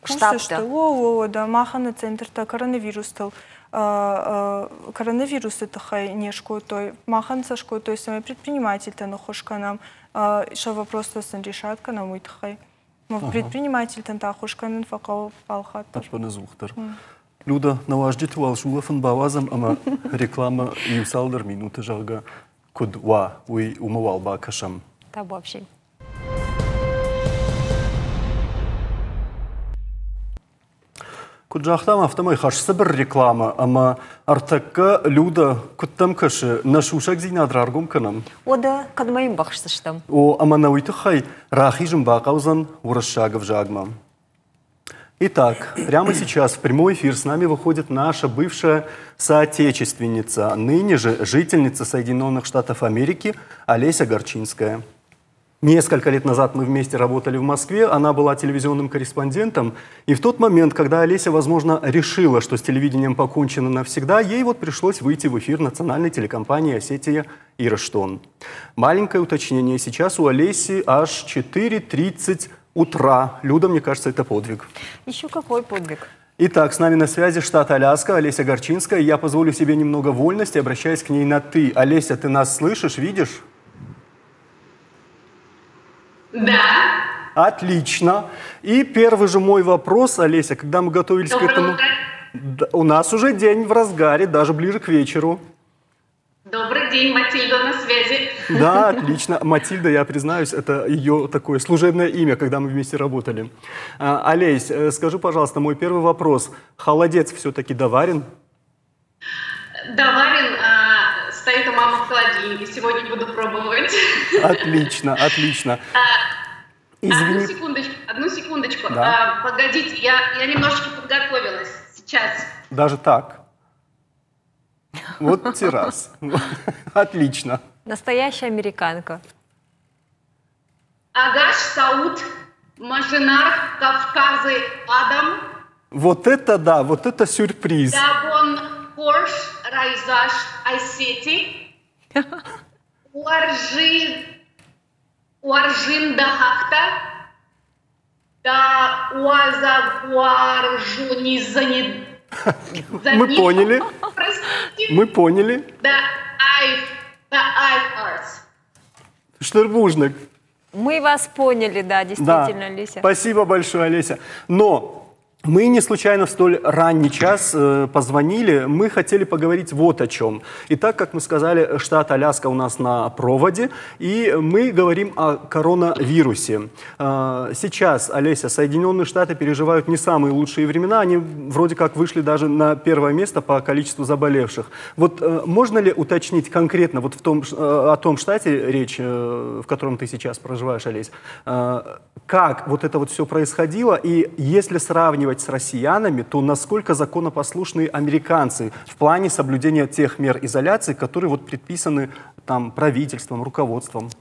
Кусдзысты. О, о, да, махӕн центртӕ коронавирустыл коронавирусы тыххӕй не скодтой. Махӕн сӕ скодтой, цӕмӕй предпринимательтӕн ӕххуыс кӕнӕм, сӕ вопростӕ сын решат кӕнӕм, уый тыххӕй. Предпринимательтӕн та ӕххуыс кӕнын фӕхъӕуы алхатт дӕр. Ӕппынӕдзухдӕр. Люда, нӕ уазджыты уал сулӕфын бауадзӕм ӕмӕ рекламӕ иу цалдӕр минуты, зӕгъгӕ, куыд уа, уый уымӕ уал бакӕсӕм. Табуапси. Куыд загътам, афтӕмӕй хӕрзцыбыр рекламӕ ӕмӕ ӕртӕккӕ Люда, куыд дӕм кӕсы, нӕ сусӕгдзинад раргом кӕнӕм? Уӕдӕ кӕдмӕ йын бӕхсдзыстӕм? О, ӕмӕ нӕ уый тыххӕй рахизын бахъӕудзӕн уырыссаг ӕвзагмӕ. Итак, прямо сейчас в прямой эфир с нами выходит наша бывшая соотечественница, ныне же жительница Соединенных Штатов Америки Олеся Горчинская. Несколько лет назад мы вместе работали в Москве, она была телевизионным корреспондентом. И в тот момент, когда Олеся, возможно, решила, что с телевидением покончено навсегда, ей вот пришлось выйти в эфир национальной телекомпании «Осетия Ирыштон». Маленькое уточнение. Сейчас у Олеси аж 4:30 утра. Люда, мне кажется, это подвиг. Еще какой подвиг? Итак, с нами на связи штат Аляска, Олеся Горчинская. Я позволю себе немного вольности, обращаясь к ней на «ты». Олеся, ты нас слышишь, видишь? Да. Отлично. И первый же мой вопрос, Олеся, когда мы готовились Доброе к этому... утро. Да, у нас уже день в разгаре, даже ближе к вечеру. Добрый день, Матильда на связи. Да, отлично. Матильда, я признаюсь, это ее такое служебное имя, когда мы вместе работали. Олесь, скажи, пожалуйста, мой первый вопрос. Холодец все-таки доварен? Доварен, стоит у мамы в холодильнике. Сегодня буду пробовать. Отлично, отлично. Извини. Одну секундочку, одну секундочку. Да. Погодите, я немножечко подготовилась сейчас. Даже так? Вот террас. Отлично. Настоящая американка. Агаш, Сауд, Мажинар, Кавказы, Адам. Вот это да, вот это сюрприз. Дабон, Порш, Райзаш, Айсети. Уаржин, Уаржин Дахахта. Да Уазагуаржунизанид. Мы поняли. Простите. Мы поняли. Да, айф арс. Штырбужник. Мы вас поняли, да, действительно, да. Олеся. Спасибо большое, Олеся. Но мы не случайно в столь ранний час позвонили, мы хотели поговорить вот о чем. Итак, как мы сказали, штат Аляска у нас на проводе, и мы говорим о коронавирусе. Сейчас, Олеся, Соединенные Штаты переживают не самые лучшие времена, они вроде как вышли даже на первое место по количеству заболевших. Вот можно ли уточнить конкретно, вот о том штате речь, в котором ты сейчас проживаешь, Олесь, как вот это вот все происходило, и если сравнивать с россиянами, то насколько законопослушные американцы в плане соблюдения тех мер изоляции, которые вот предписаны там правительством, руководством?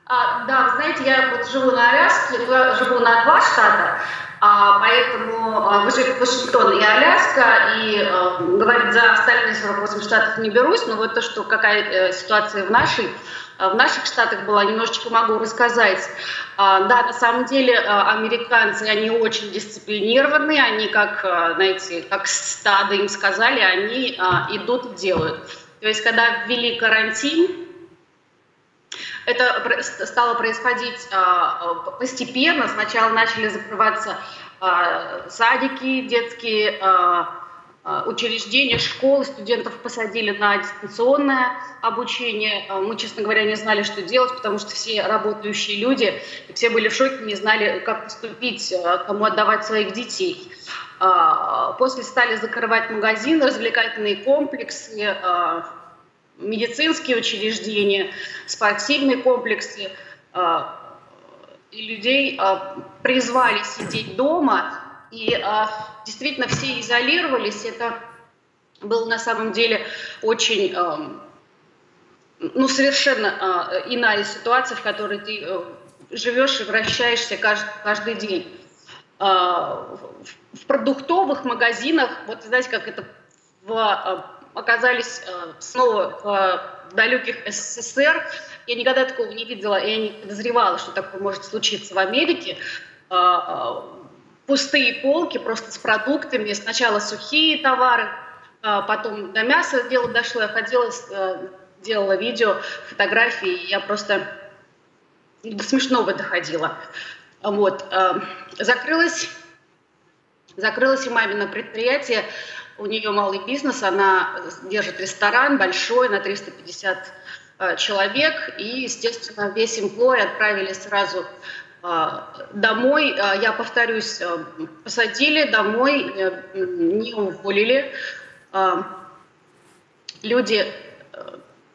Да, вы знаете, я вот живу на Аляске, я живу на два штата, поэтому Вашингтон и Аляска, и говорить за остальные 48 штатов не берусь, но вот то, что какая ситуация в наших штатах была, немножечко могу рассказать. Да, на самом деле американцы, они очень дисциплинированы, они как, знаете, как стадо им сказали, они идут и делают. То есть, когда ввели карантин, это стало происходить постепенно. Сначала начали закрываться садики, детские учреждения, школы, студентов посадили на дистанционное обучение. Мы, честно говоря, не знали, что делать, потому что все работающие люди, все были в шоке, не знали, как поступить, кому отдавать своих детей. После стали закрывать магазины, развлекательные комплексы, медицинские учреждения, спортивные комплексы. И людей призвали сидеть дома. И действительно все изолировались. Это было на самом деле очень, совершенно иная ситуация, в которой ты живешь и вращаешься каждый день. В продуктовых магазинах, вот знаете, как это оказались снова в далеких СССР. Я никогда такого не видела, я не подозревала, что такое может случиться в Америке. Пустые полки просто с продуктами. Сначала сухие товары, потом до мяса дело дошло. Я ходила, делала видео, фотографии, я просто до смешного доходила. Вот. Закрылось и мамино предприятие. У нее малый бизнес, она держит ресторан большой на 350 человек. И, естественно, весь эмплой отправили сразу домой. Я повторюсь, посадили домой, не уволили. Люди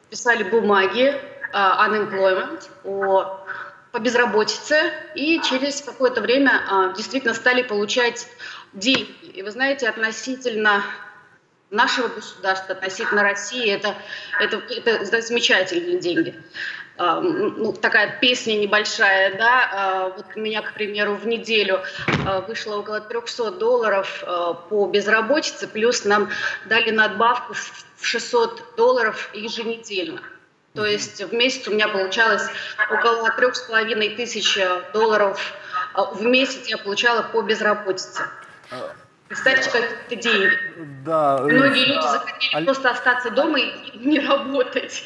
писали бумаги unemployment по безработице, и через какое-то время действительно стали получать деньги. И вы знаете, относительно нашего государства, относительно России, это замечательные деньги. ну, такая песня небольшая, да, вот у меня, к примеру, в неделю вышло около $300 по безработице, плюс нам дали надбавку в $600 еженедельно. То есть в месяц у меня получалось около $3500 в месяц я получала по безработице. Представьте, какие это деньги. Да. Многие люди захотели просто остаться дома и не работать.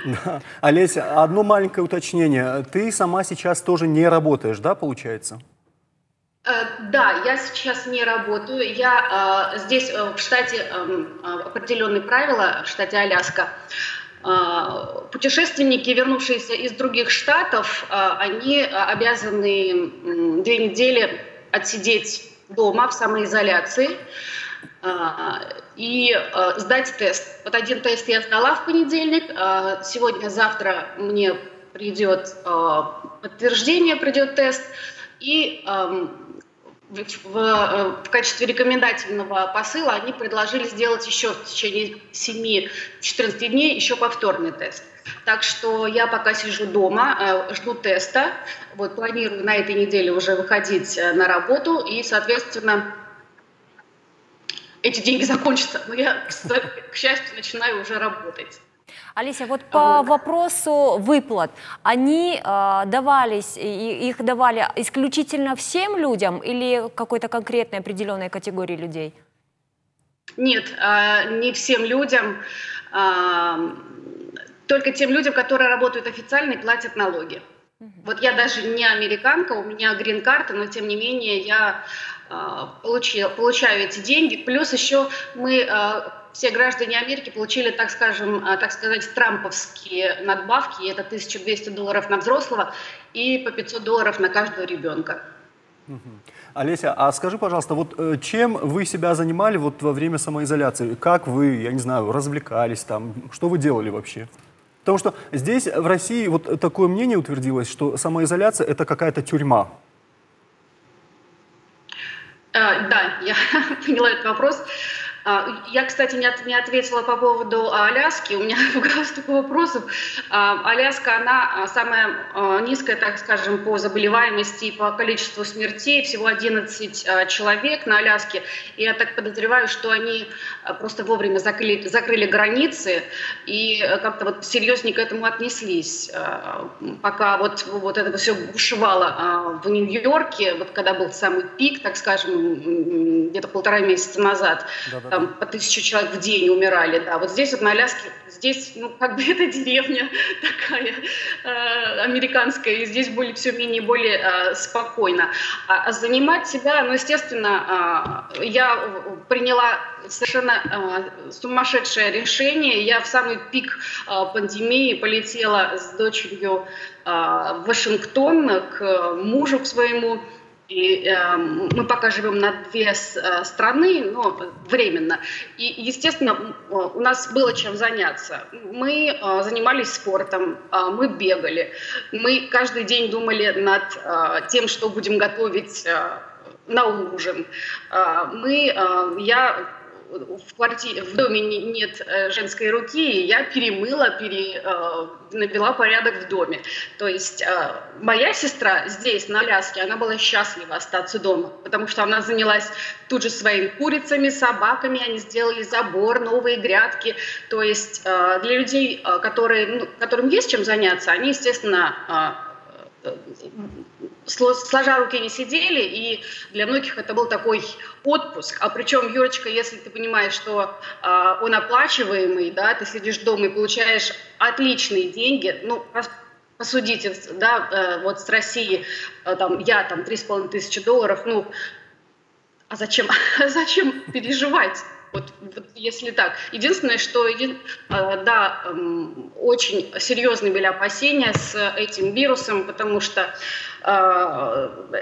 Да. Олеся, одно маленькое уточнение. Ты сама сейчас тоже не работаешь, да, получается? Да, я сейчас не работаю. Я здесь в штате определенные правила, в штате Аляска. Путешественники, вернувшиеся из других штатов, они обязаны 2 недели отсидеть дома в самоизоляции и сдать тест. Вот один тест я сдала в понедельник, сегодня-завтра мне придет подтверждение, придет тест, и в качестве рекомендательного посыла они предложили сделать еще в течение 7-14 дней еще повторный тест. Так что я пока сижу дома, жду теста, вот, планирую на этой неделе уже выходить на работу, и, соответственно, эти деньги закончатся, но я, к счастью, начинаю уже работать. Олеся, вот по вопросу выплат, они давались, их давали исключительно всем людям или какой-то конкретной определенной категории людей? Нет, не всем людям, только тем людям, которые работают официально и платят налоги. Вот я даже не американка, у меня грин-карта, но тем не менее я получаю эти деньги. Плюс еще мы... Все граждане Америки получили, так скажем, так сказать, трамповские надбавки. Это $1200 на взрослого и по $500 на каждого ребенка. Олеся, а скажи, пожалуйста, вот чем вы себя занимали вот во время самоизоляции? Как вы, я не знаю, развлекались там? Что вы делали вообще? Потому что здесь, в России, вот такое мнение утвердилось, что самоизоляция – это какая-то тюрьма. Да, я поняла этот вопрос. Я, кстати, не ответила по поводу Аляски. У меня в голове столько вопросов. Аляска, она самая низкая, так скажем, по заболеваемости и по количеству смертей. Всего 11 человек на Аляске. И я так подозреваю, что они просто вовремя закрыли границы и как-то вот серьезнее к этому отнеслись. Пока вот это все бушевало в Нью-Йорке, вот когда был самый пик, так скажем, где-то 1,5 месяца назад, да-да. Там по 1000 человек в день умирали, да. Вот здесь вот на Аляске, здесь, ну, как бы это деревня такая американская, и здесь более, все менее и более спокойно. А занимать себя, ну, естественно, я приняла совершенно сумасшедшее решение. Я в самый пик пандемии полетела с дочерью в Вашингтон к мужу, к своему. И мы пока живем на 2 страны, но временно. И, естественно, у нас было чем заняться. Мы занимались спортом, мы бегали, мы каждый день думали над тем, что будем готовить на ужин. Я в квартире, в доме нет женской руки, и я перемыла, навела порядок в доме. То есть моя сестра здесь, на Аляске, она была счастлива остаться дома, потому что она занялась тут же своими курицами, собаками, они сделали забор, новые грядки. То есть для людей, которым есть чем заняться, они, естественно, сложа руки не сидели, и для многих это был такой отпуск. А причем, Юрочка, если ты понимаешь, что он оплачиваемый, да, ты сидишь дома и получаешь отличные деньги, ну, посудите, да, вот с России, там, я там $3500, ну, а зачем, зачем переживать? Вот если так. Единственное, что, да, очень серьезные были опасения с этим вирусом, потому что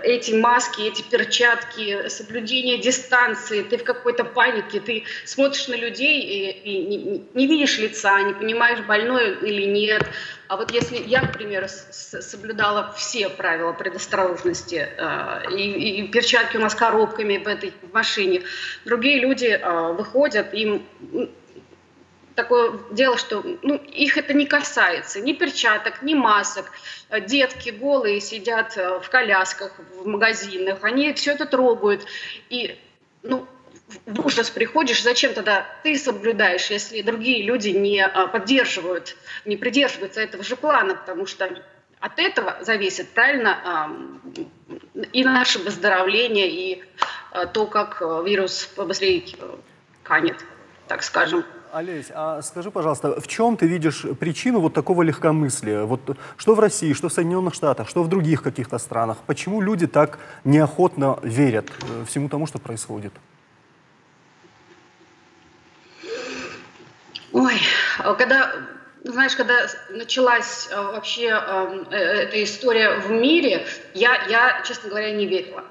эти маски, эти перчатки, соблюдение дистанции, ты в какой-то панике, ты смотришь на людей и не видишь лица, не понимаешь, больной или нет. А вот если я, к примеру, соблюдала все правила предосторожности, и перчатки у нас коробками в этой машине, другие люди выходят, им Такое дело, что, ну, их это не касается, ни перчаток, ни масок. Детки голые сидят в колясках, в магазинах, они все это трогают. И, ну, в ужас приходишь, зачем тогда ты соблюдаешь, если другие люди не поддерживают, не придерживаются этого же плана, потому что от этого зависит, правильно, и наше выздоровление, и то, как вирус побыстрее канет, так скажем. Олесь, а скажи, пожалуйста, в чем ты видишь причину вот такого легкомыслия? Вот что в России, что в Соединенных Штатах, что в других каких-то странах? Почему люди так неохотно верят всему тому, что происходит? Ой, когда, знаешь, когда началась вообще эта история в мире, я, честно говоря, не верила.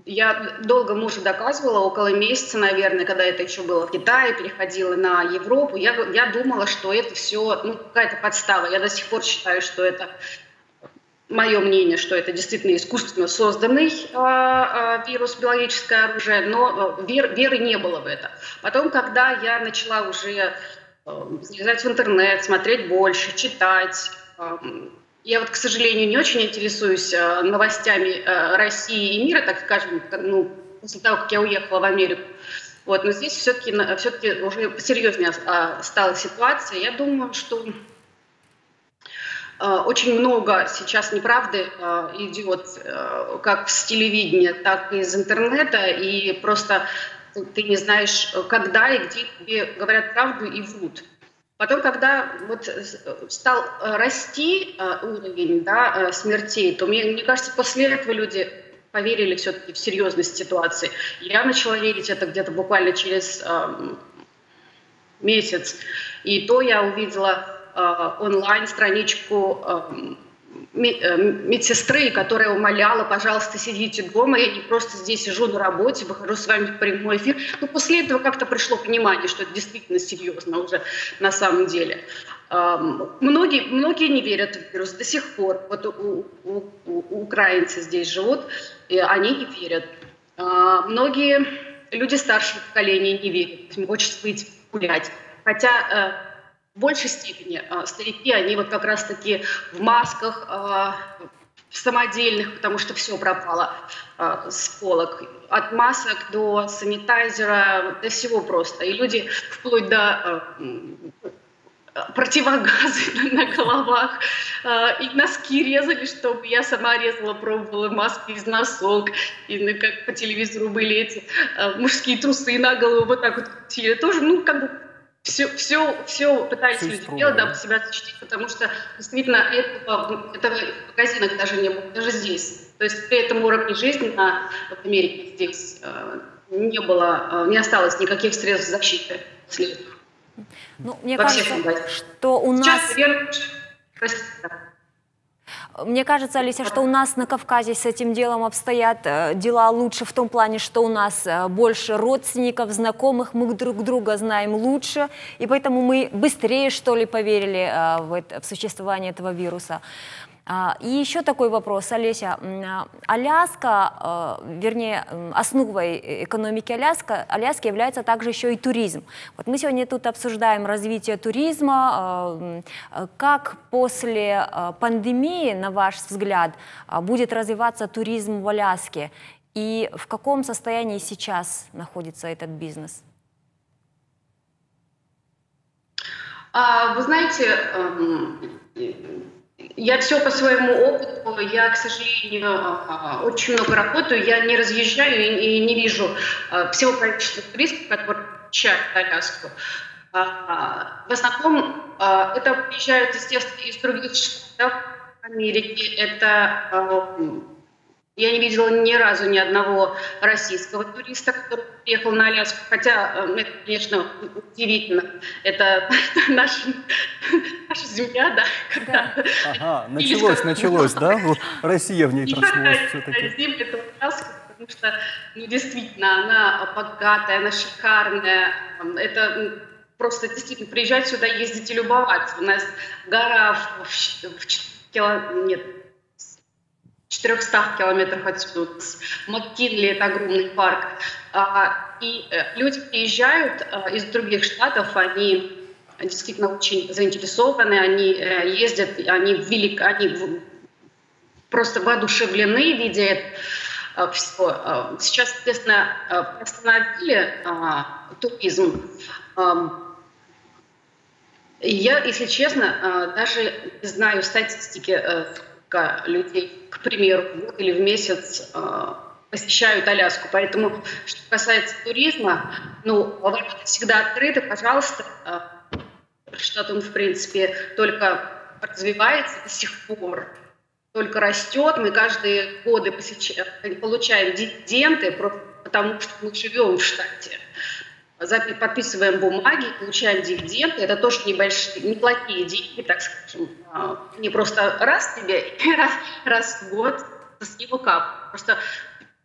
Я долго мужу доказывала, около месяца, наверное, когда это еще было в Китае, переходила на Европу, я думала, что это все, ну, какая-то подстава. Я до сих пор считаю, что это мое мнение, что это действительно искусственно созданный вирус, биологическое оружие, но веры не было в это. Потом, когда я начала уже залезать в интернет, смотреть больше, читать, я вот, к сожалению, не очень интересуюсь новостями России и мира, так скажем, ну, после того, как я уехала в Америку. Вот, но здесь все-таки уже посерьезнее стала ситуация. Я думаю, что очень много сейчас неправды идет как с телевидения, так и из интернета, и просто ты не знаешь, когда и где тебе говорят правду и врут. Потом, когда вот стал расти уровень, да, смертей, то мне кажется, после этого люди поверили все-таки в серьезность ситуации. Я начала верить это где-то буквально через месяц. И то я увидела онлайн-страничку медсестры, которая умоляла, пожалуйста, сидите дома, я не просто здесь сижу на работе, выхожу с вами в прямой эфир. Но после этого как-то пришло понимание, что это действительно серьезно уже на самом деле. Многие не верят в вирус до сих пор. Вот украинцы здесь живут, и они не верят. Многие люди старшего поколения не верят, им хочется выйти гулять. Хотя в большей степени старики, они вот как раз-таки в масках, в самодельных, потому что все пропало с полок. От масок до санитайзера, до всего просто. И люди вплоть до противогазы на головах, и носки резали, чтобы я сама резала, пробовала маски из носок, и как по телевизору были эти мужские трусы на голову, вот так вот крутили. Тоже, ну, как бы все пытались люди делать, дабы себя защитить, потому что действительно этого в магазинах даже не было, даже здесь. То есть при этом уровне жизни в Америке здесь не было, не осталось никаких средств защиты. Ну, мне кажется, что у нас... Мне кажется, Олеся, что у нас на Кавказе с этим делом обстоят дела лучше в том плане, что у нас больше родственников, знакомых, мы друг друга знаем лучше, и поэтому мы быстрее, что ли, поверили в существование этого вируса. И еще такой вопрос, Олеся. Аляска, вернее, основой экономики Аляски является также еще и туризм. Вот мы сегодня тут обсуждаем развитие туризма. Как после пандемии, на ваш взгляд, будет развиваться туризм в Аляске? И в каком состоянии сейчас находится этот бизнес? Вы знаете, я все по своему опыту, я, к сожалению, очень много работаю, я не разъезжаю и не вижу всего количества туристов, которые приезжают в Аляску. В основном это приезжают, естественно, из других штатов Америки. Это я не видела ни разу ни одного российского туриста, который приехал на Аляску. Хотя, это, конечно, удивительно. Это наша земля, да. Когда... Ага, началось, да? Вот Россия в ней проснулась все-таки. Землю, Аляску, потому что, ну, действительно, она богатая, она шикарная. Это просто действительно приезжать сюда, ездить и любоваться. У нас гора в 400 километрах отсюда. МакКинли — это огромный парк. И люди приезжают из других штатов, они действительно очень заинтересованы, они ездят, они, велик, они просто воодушевлены, видя это все. Сейчас, естественно, остановили туризм. Я, если честно, даже не знаю статистики, сколько людей, к примеру, в год или в месяц посещают Аляску. Поэтому, что касается туризма, ну, ворота всегда открыты, пожалуйста. Штат он, в принципе, только развивается до сих пор, только растет. Мы каждые годы получаем дивиденды, просто потому что мы живем в штате. Подписываем бумаги, получаем дивиденды. Это тоже небольшие, неплохие деньги, так скажем. Не просто раз тебе, раз в год с него кап. Просто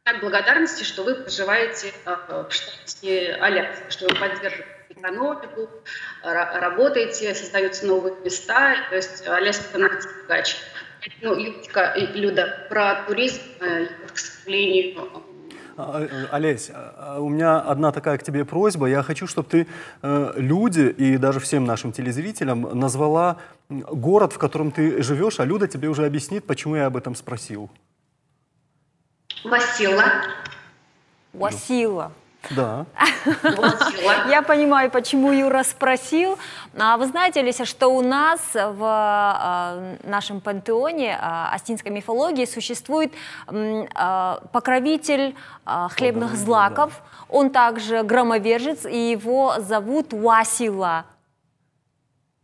знак благодарности, что вы проживаете в штате Аляска, что вы поддерживаете экономику, работаете, создаются новые места. То есть Аляска становится богаче. Ну, Людка, Люда, про туризм, к сожалению... Олесь, у меня одна такая к тебе просьба. Я хочу, чтобы ты люди и даже всем нашим телезрителям назвала город, в котором ты живешь, а Люда тебе уже объяснит, почему я об этом спросил. Васила. Васила. Да. Я понимаю, почему Юра спросил. А вы знаете, Олеся, что у нас в нашем пантеоне астинской мифологии существует покровитель хлебных злаков. Да. Он также громовержец, и его зовут Уасила.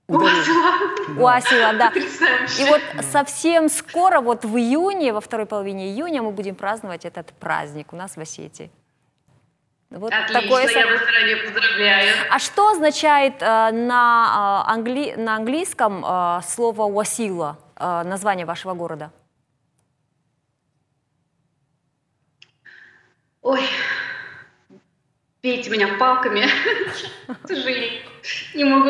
Уасила, да. И вот совсем скоро, вот в июне, во второй половине июня мы будем праздновать этот праздник у нас в Осетии. Вот отлично, такое... я вас заранее поздравляю. А что означает на английском слово «Уасила», название вашего города? Ой, бейте меня палками, к сожалению. Не могу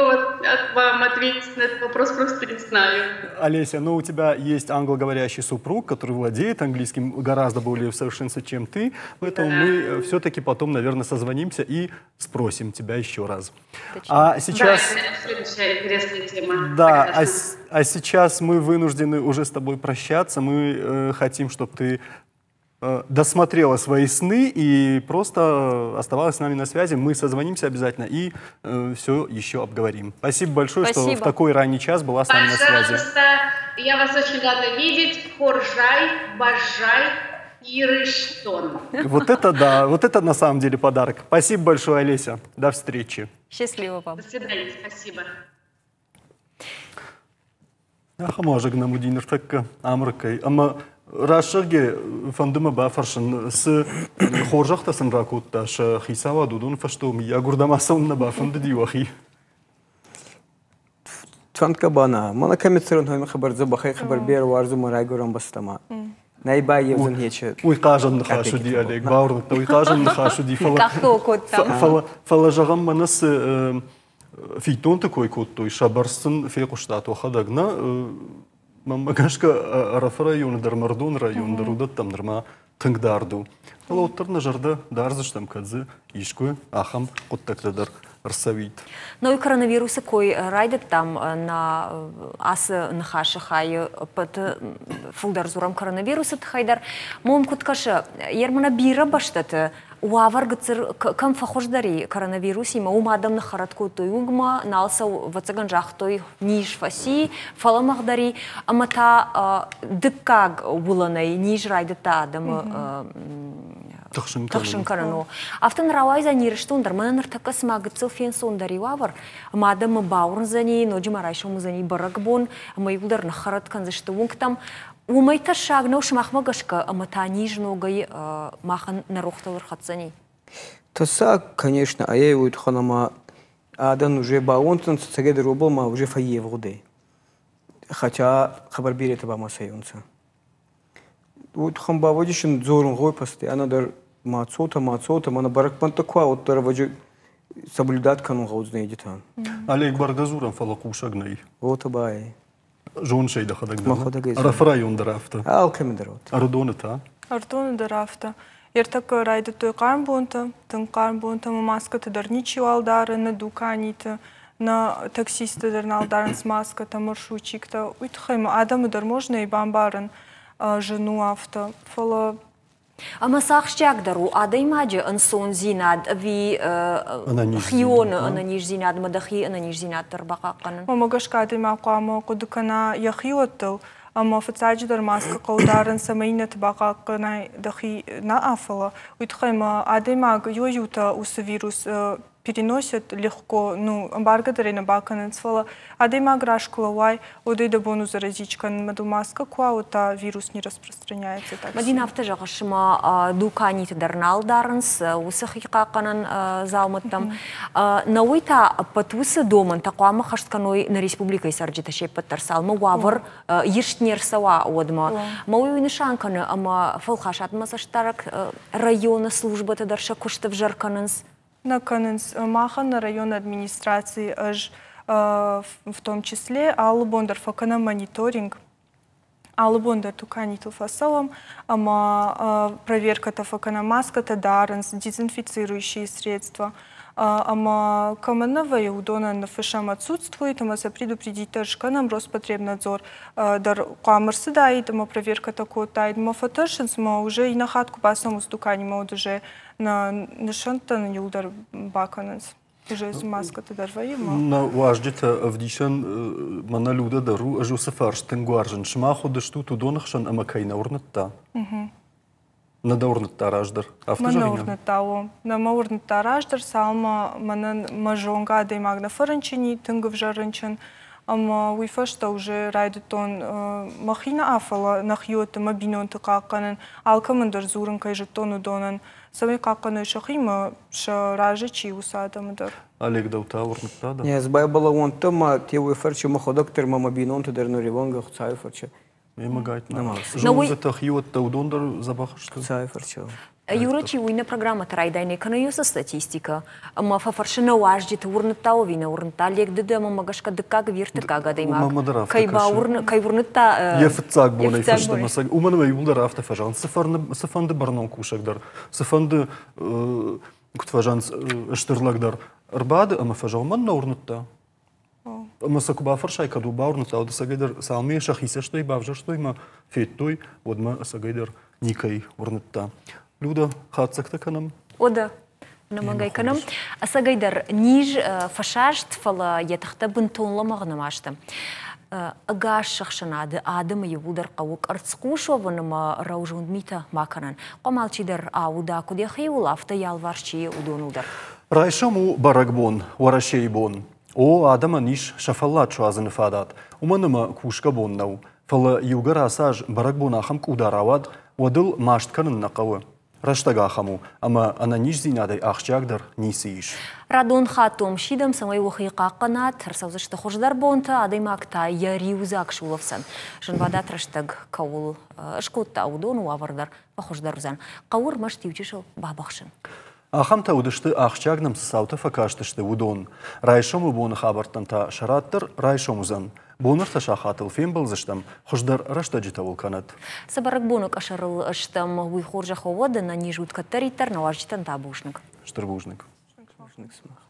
вам ответить на этот вопрос, просто не знаю. Олеся, ну у тебя есть англоговорящий супруг, который владеет английским гораздо более в совершенстве, чем ты, поэтому да. Мы все-таки потом, наверное, созвонимся и спросим тебя еще раз. Точно. А сейчас... Да, это следующая интересная тема. Да, а сейчас мы вынуждены уже с тобой прощаться, мы хотим, чтобы ты досмотрела свои сны и просто оставалась с нами на связи. Мы созвонимся обязательно и все еще обговорим. Спасибо большое, Спасибо. Что в такой ранний час была с нами на связи. Пожалуйста, я вас очень рада видеть. Хоржай, Бажай, Ирыштон. Вот это да, вот это на самом деле подарок. Спасибо большое, Олеся. До встречи. Счастливо вам. До свидания, спасибо. Рӕсӕгге фӕнды мӕ бафӕрсын, цы хорзӕхтӕ сын ракодта сӕ хицауад, уыдон фӕстӕ мыййаг уырдӕм ацӕуын нӕ бафӕндыди уӕхи? Фӕндгӕ ба нӕ. Мӕнӕ кӕми цӕрун, хоймӕ хабар дзӕбӕхӕй хабар берӕ уарзун мӕ райгурӕн бӕстӕмӕ. Нӕй баййевдзӕн нечи. Уый хъазӕн ныхас уыди, Олег, бауырныдта, уый хъазӕн ныхас уыди, фӕлӕ зӕгъӕм, мӕнӕ цы фиддонты кой кодтой, сӕ бӕрц сын фехъуыстат уӕхӕдӕг, нӕ? Мӕнмӕ гӕсгӕ Ӕрӕфы районы дӕр, Мӕрдоны районы дӕр уыдӕттӕм нырма тынг дард у. Фӕлӕ уӕддӕр нӕ зӕрдӕ дардзыстӕм, кӕд дзы искуы ахӕм хъуыддӕгтӕ дӕр ӕрцӕуид. Ну и коронавирусы кой райдыдтам на ацы ныхасы хайы ӕппӕты фылдӕр дзурӕм коронавирусы тыххӕй дӕр. Мом куыд кӕсы, ермӕнӕ бирӕ бӕстӕты уавӕр гыццыр кӕм фӕхуыздӕр и коронавирусимӕ, уым адӕм ныххӕрӕт кодтой уыгмӕ, нал сӕ ӕвӕццӕгӕн загътой низ фӕци, фӕлӕмӕгъдӕр и, ӕмӕ та дыккаг уылӕнӕй низ райдыдта адӕмы тыхсын кӕнын. Афтӕ ныр рауайдзӕн Ирыстон дӕр, мӕнӕ ныртӕккӕ цыма гыццыл фенцондӕр и уавӕр, ӕмӕ адӕмы бауырндзӕни, ноджы ма райсом уыдзӕни бӕрӕгбон, ӕмӕ иуылдӕр ныххӕрӕт кӕндзысты уынгтӕм. Уымӕй тӕссаг нӕу сымахмӕ гӕсгӕ, ӕмӕ та низ ногӕй махӕн нӕ рохтыл ӕрхӕцдзӕни? Тӕссаг, конечно, ӕй уый туххӕн ӕма адӕн уже бауонтӕнцӕ цӕгӕдӕр уобӕл ма уже фӕййевгъудӕй. Хотя хабар беретӕ ба ма сайунцӕ. Уой туххӕн баводисун дзорун гъой постоянно дӕр ма цотӕ, ма цотӕ, мӕнӕ бӕрӕгбӕнттӕ ку уӕддӕр ӕвӕджи соблюдать кӕнун гъӕудзӕнӕ едетӕн. Олег бӕргӕ дзурӕн, фӕлӕ хъусӕг нӕй. Уотӕ ба ӕй. Зоныс ӕй дӕхӕдӕг дӕр? Мӕхуӕдӕг ӕй Ӕрӕфы район дӕр афтӕ? Алкӕмӕ дӕр уотӕ. Ӕрыдоны та? Ӕрыдоны дӕр афтӕ. Ӕртӕккӕ райдыдтой хъарм бонтӕ, тынг хъарм бонтӕ, ӕмӕ маскӕты дӕр ничиуал дары нӕ дуканиты, Нӕ таксисттӕ дӕр нал дарынц маскӕтӕ, маршрутчиктӕ. Уый тыххӕй ма адӕмы дӕр можно и бамбарын зын у афтӕ. Фӕлӕ Ӕмӕ цы ахсджиагдӕр у, адӕймаджы ӕнцондзинад ӕви хионы ӕнӕниздзинадмӕ дӕхи ӕнӕниздзинад дӕр бахъахъхъӕнын? Уымӕ гӕсгӕ адӕймаг хъуамӕ хъуыды кӕна йӕхиуӕттыл ӕмӕ фыццаджыдӕр маскӕ хъӕуы дарын, цӕмӕй иннӕты бахъахъхъӕнай дӕхи нӕ, фӕлӕ уый тыххӕй ма адӕймаг иуӕй-иутӕ уыцы вирус переносят легко, ну, ӕмбаргӕ дӕр ӕй нӕ бакӕнынц, фӕлӕ адӕймаг раз куы лӕууай, уӕд ӕй дӕ бон у заразить кӕнын, ӕмӕ маскӕ куы уа, уӕд та вирус не распространяется так. Мадина, афтӕ зӕгъыс, ӕмӕ дуканиты дӕр нал дарынц уыцы хихъахъхъӕнӕн дзаумӕттӕм. Науӕй та ӕппӕт уыцы домӕнтӕ хъуамӕ хӕст кӕной нӕ республикӕйы цӕрджытӕ се ппӕт дӕр, цалынмӕ уавӕр ист не рцӕуа, уӕдмӕ. Мӕ уый нысан кӕны, ӕмӕ фӕлхасадмӕ цӕстдарӕг районы службӕтӕ дӕр сӕ куыст ӕвзӕр кӕнынц. Нӕ кӕнынц. Махӕн нӕ районы администрацийы ӕз в том числе алы бон дӕр фӕкӕнӕм мониторинг. Алы бон дӕр туканитыл фӕцӕуӕм ӕмӕ проверкӕтӕ фӕкӕнӕм, маскӕтӕ дарынц, дезинфицирующие средства. Ӕмӕ кӕмӕн нӕ вӕййы, уыдонӕн ныффыссӕм отсутствует ӕмӕ сӕ предупредить дӕр скӕнӕм Роспотребнадзор дӕр хъуамӕ рцыдаид ӕмӕ проверкӕтӕ кодтаид. Ӕмӕ фӕтӕрсынц ӕмӕ уже иннӕ хатт куы бацӕуӕм уыцы дуканимӕ, уӕд уже нӕ нысӕнттӕ нын иуылдӕр бакӕнынц. Уже маскӕтӕ дӕр вӕййы ма. Нӕ уазджытӕ ӕвдисӕн мӕнӕ Людӕ дӕр у, ӕз уыцы фарст тынг уарзын. Сымах уыдыстут уыдоны хсӕн ӕмӕ кӕй нӕ уырныдта? Нӕ дӕ уырныдта раздӕр? Афтӕ Мӕн нӕ уырныдта, о. Нӕ мӕ уырныдта раздӕр, цалынмӕ мӕнӕн мӕ зонгӕ адӕймаг нӕ фӕрынчын и, тынг ӕвзӕр рынчын. Ӕмӕ уый фӕстӕ уже райдыдтон мӕхи нӕ, фӕлӕ нӕхиуӕтты, мӕ бинонты хъахъхъӕнын, алкӕмӕн дӕр дзурын кӕй зыдтон, уыдонӕн, цӕмӕй хъахъхъӕной сӕхи ӕмӕ сӕ разы чи уыцы адӕмы дӕр. Олег, дӕу та уырныдта дӕ? Не, ӕз байбалауонтӕ ма теуей фӕрчы мӕхуӕдӕг дӕр ма мӕ бийнонтӕ дӕр нуривӕнгӕ Хуцауи фӕрчы. Мемӕ гайтма. Зонгӕтӕ, хиуӕттӕ, уыдон дӕр дзӕбӕх сты. Хуцауи фӕрчы. Юра, чи уый нӕ программӕты райдайӕны кӕны уыцы статистикӕ, ӕмӕ фӕфӕрсы нӕ уазджыты, уырныдта ӕви нӕ уырныдта, Олег, ды дӕ ӕмӕ гӕсгӕ дыккаг ӕви ӕртыккаг адӕймаг, кӕй бауырны, кӕй уырныдта. Йӕ фыццаг бонӕй фӕстӕмӕ, уымӕн ӕмӕ иууылдӕр афтӕ фӕзӕгъынц, цыфӕнды бӕрнон кусӕг дӕр, цыфӕнды, куыд фӕзӕгъынц, стыр лӕг дӕр ӕрбады ӕмӕ фӕзӕгъы, мӕн нӕ уырныдта. Ӕмӕ сӕ куы бафӕрсай, кӕд у бауырныдта, уӕд ӕцӕгӕйдӕр цалынмӕ сӕхи цӕстӕй бавзӕрстой ӕмӕ федтой, уӕдмӕ ӕцӕгӕйдӕр никӕй уырныдта. Люда, хатдзӕгтӕ кӕнӕм? Ода, ӕнӕмӕнгӕй кӕнӕм. Ӕцӕгӕйдӕр низ фӕсаст, фӕлӕ йӕ тыхтӕ бынтон лӕмӕгъ нӕма сты. Ӕгас ӕхсӕнады адӕмы иууылдӕр хъӕуы къӕрцхъус уӕвын ӕмӕ рӕузонд митӕ ма кӕнын. Хъуамӕ алчидӕр ауда куыд йӕхиуыл, афтӕ йӕ алыварс чи и, уыдоныл дӕр. Райсом у бӕрӕгбон, Уӕрӕсейы бон. О, адӕмӕн ис сӕ фӕллад суадзыны фадат, уымӕн ӕмӕ кусгӕ бон нӕу. Фӕлӕ иугӕр ацы аз бӕрӕгбон ахӕм къуда рауад, уӕд ыл маст кӕнын нӕ хъӕуы. Рӕстӕг ахӕм у, ӕмӕ ӕнӕниздзинадӕй ахсджиагдӕр ницы ис. Радон хатт уӕм сидӕм, цӕмӕй уӕхи хъахъхъӕнат, ӕрцӕудзысты хуыздӕр бонтӕ, адӕймаг та йӕ риуыдзаг сулӕфдзӕн. Зынвадат рӕстӕг кӕуыл скодта, уыдоны уавӕр дӕр фӕхуыздӕр уыдзӕн. Хъӕуы ӕрмӕст иучысыл бабыхсын. Ахӕмтӕ уыдысты, ахсджиаг нӕм цы цаутӕ фӕкастысты, уыдон. Райсомы боны хабӕрттӕн та сӕ рад дӕр райсом уыдзӕн. Бон ӕртӕ сахатыл фембӕлдзыстӕм, хуыздӕр рӕстӕджытӕ уыл кӕнӕд. Цы бӕрӕгбоны къӕсӕрыл стӕм, уый хорзӕх уӕд, ӕнӕниз ут кӕддӕриддӕр, нӕ уазджытӕн та бузныг. Стыр бузныг. Бузныг сымах.